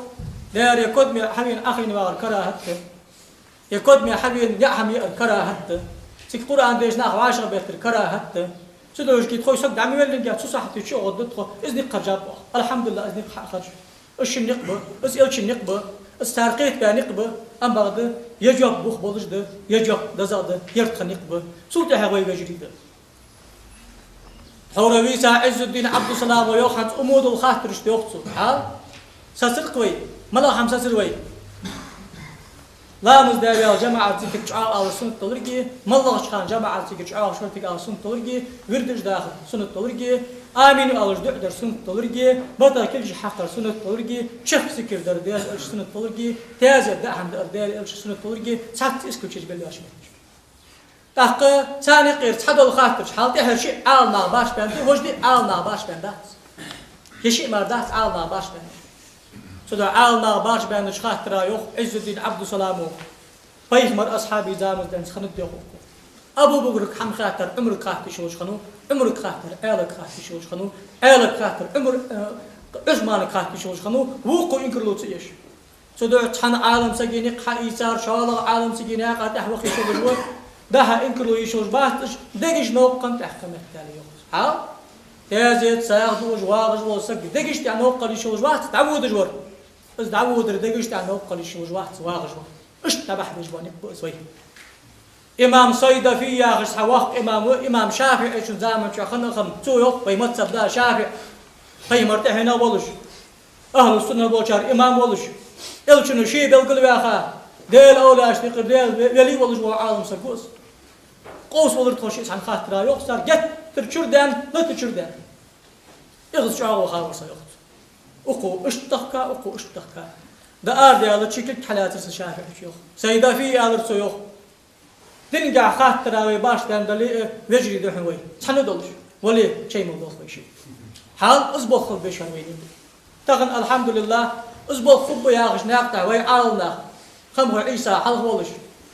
дера, е кодаме хьавена Ӏохайна вагӀар карахӀат да, е кодаме хьавена яа хӀама яар карахӀат да, Цига Къуръан дешаш нах вӀашагӀбеттар карахӀат да. Цудухьа кхы тхо саг дӀа ма веллинге, цу сахьате чу гӀоргда тхо, из никъ харжаб оаха. АлхьамдулиллахӀ, из никъ хьа а харжаб. Из шин никъ ба, из элчан никъ ба, из цар кхетабаь никъ ба, амма бакъда, е жоп бух болаш да, е жоп дезагӀа да, ер тха никъ ба. Цул тӀехьа вай вежарий да. Хьуравийса Ӏиззуддин Ӏабдуссаламо йоах, хӀанз умудул хаттараш йоах цо. Хьа? Сацар-кх вай, малагӀа хӀама сацар вай? Ламаз даь ваьлча жамаӀат зикар чӀоагӀа алар суннат долга, малагӀча хана жамаӀат зикар чӀоагӀа шортига алар суннат долга, вирдаш дахар суннат долга, амин аьлча дуӀа дар суннат долга, бата килча хьакхар суннат долга, чехка зикар дар Даьла элчан суннат долга, таьзет даа хӀама дар Даьла элчан суннат долга, цхьацца исключить беллаш метташ. ТӀаккха царна юкъера цхьадола хаттараш хьал тӀехьара шиъ Ӏаламнах башха баьнна да, вож диъ Ӏаламнах башха баьнна дац. Е шиъ мара дац Ӏаламнах башха баьнна. Цудухьа Ӏаламнах башха баьннача хаттара йоах Ӏиззуддин Ӏабдуссаламо, пайхамара асхьабий заман денз хиннад йоах укхо. Абу Бакрага хӀама хаттар Ӏумарга хатта йиш йолаш хиннав, Ӏумарга хаттар Ӏаьлага хатта йиш йолаш хиннав, Ӏаьлага хаттар Ӏумар, э, Ӏусманага хатта йиш йолаш хиннав, вокхо инкарло ца еш. Цудухьа цхьан Ӏаламсага никъ хьаийцар шоллагӀа Ӏаламсага наькъа тӀехьа ваха йиш йолаш ва, дӀа-хьа инкарло йиш йолаш бац уж, дегаш новкъа тӀехьа кхаметтел йоах. Хьал? Таьзет сагӀа дуаш вагӀаш вола саг дегаш тӀехьа новкъа йиш йолаш вац, дӀаводаш вар. Из дӀаводар дегаш тӀехьа новкъа йиш йолаш вац, вагӀаш вар. Иштта дӀабахьа безаш бола никъ ба из вай. Имам Сайдафи яхаш цхьа воккха имам ва, имам ШафиӀийчун заман чу хинна хӀама, цо йоах, вай мазхӀаб да ШафиӀ, пайхамар тӀехьенах волаш, ахӀлу сунна болчар имам волаш, элчано ше белгалваьха, Даьла овлияашта юкъера Даьла ве-, вели волаш вола Ӏаламсаг ва из. Къовсавалар тхо шиъ цхьан хаттара йоах цар, геттара чура даьнна, лата чура даьнна. Эггара чӀоагӀа ваха вар со йоах цо. Укхо иштта тахка, укхо иштта тахка. ДӀаарадаьлча кулг хьаллаьцар са ШафиӀийчо йоах. Сайдафи аьлар цо йоах. Динагахьа хаттара вай башха баьнна дале а, вежарий да хьона вай. Цхьана долаш. Вале, чай мел долх вай шиъ. Хьал из болх хила безаш хиннад вайна. Тахан, алхьамдулиллахӀ, из болх хургба яхаш наькъа тӀа вай Ӏаламнах. Хамхой Ӏийса хьалха волаш,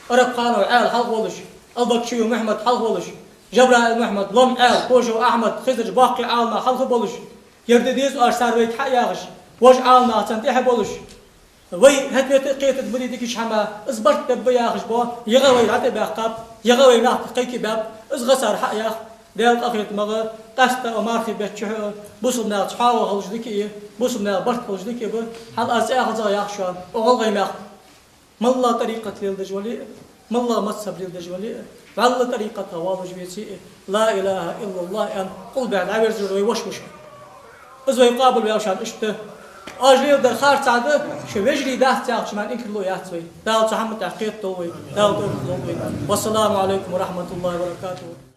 Арабханов Ӏаьла хьалха волаш, Албакчиев Мухьмад хьалха волаш, Жабраил Мухьмад, Лом Ӏаьла, Кошев Ахьмад, Хизарча боккхий Ӏаламнах хьалха болаш, ер де деза оаш цар вайга хьа а яхаш, вож Ӏаламнах царна тӀехьа болаш, вай хӀета-вета а кхетаргда ма дий дикача хӀаман, из барт бергба яхаш бола, ягӀа вай дӀатӀабаьккхаб, ягӀа вай нах тӀа кхайкабаьб, из гӀа цар хьа а яха, Даьла къахетамах, къаьстта а мархий бетта чухь а бусалба наьха цхьоагӀо хилча дика а, бусалба наьха барт хилча дика а ба, хьал аз цӀаьхазагӀа яхаш шоана, укх ГӀалгӀай мехка. МаллагӀа тӀарикъат леладеш вале а, маллагӀа мазхӀаб леладеш вале а, вӀалла тӀарикъата воаллаш веце а, لا إله إلا الله аьнна, къулбехьа дӀаверзар вай воша ва шоана. Из вай къоабалваьв шоана иштта. Оаш леладер харцахьа да, шо вежарий дац яхача хӀаман инкарло яц вай. Дала цу хӀаман тӀа кхетадолда вай, Дала тӀехьа долда вай. والسلام عليكم ورحمة الله وبركاته.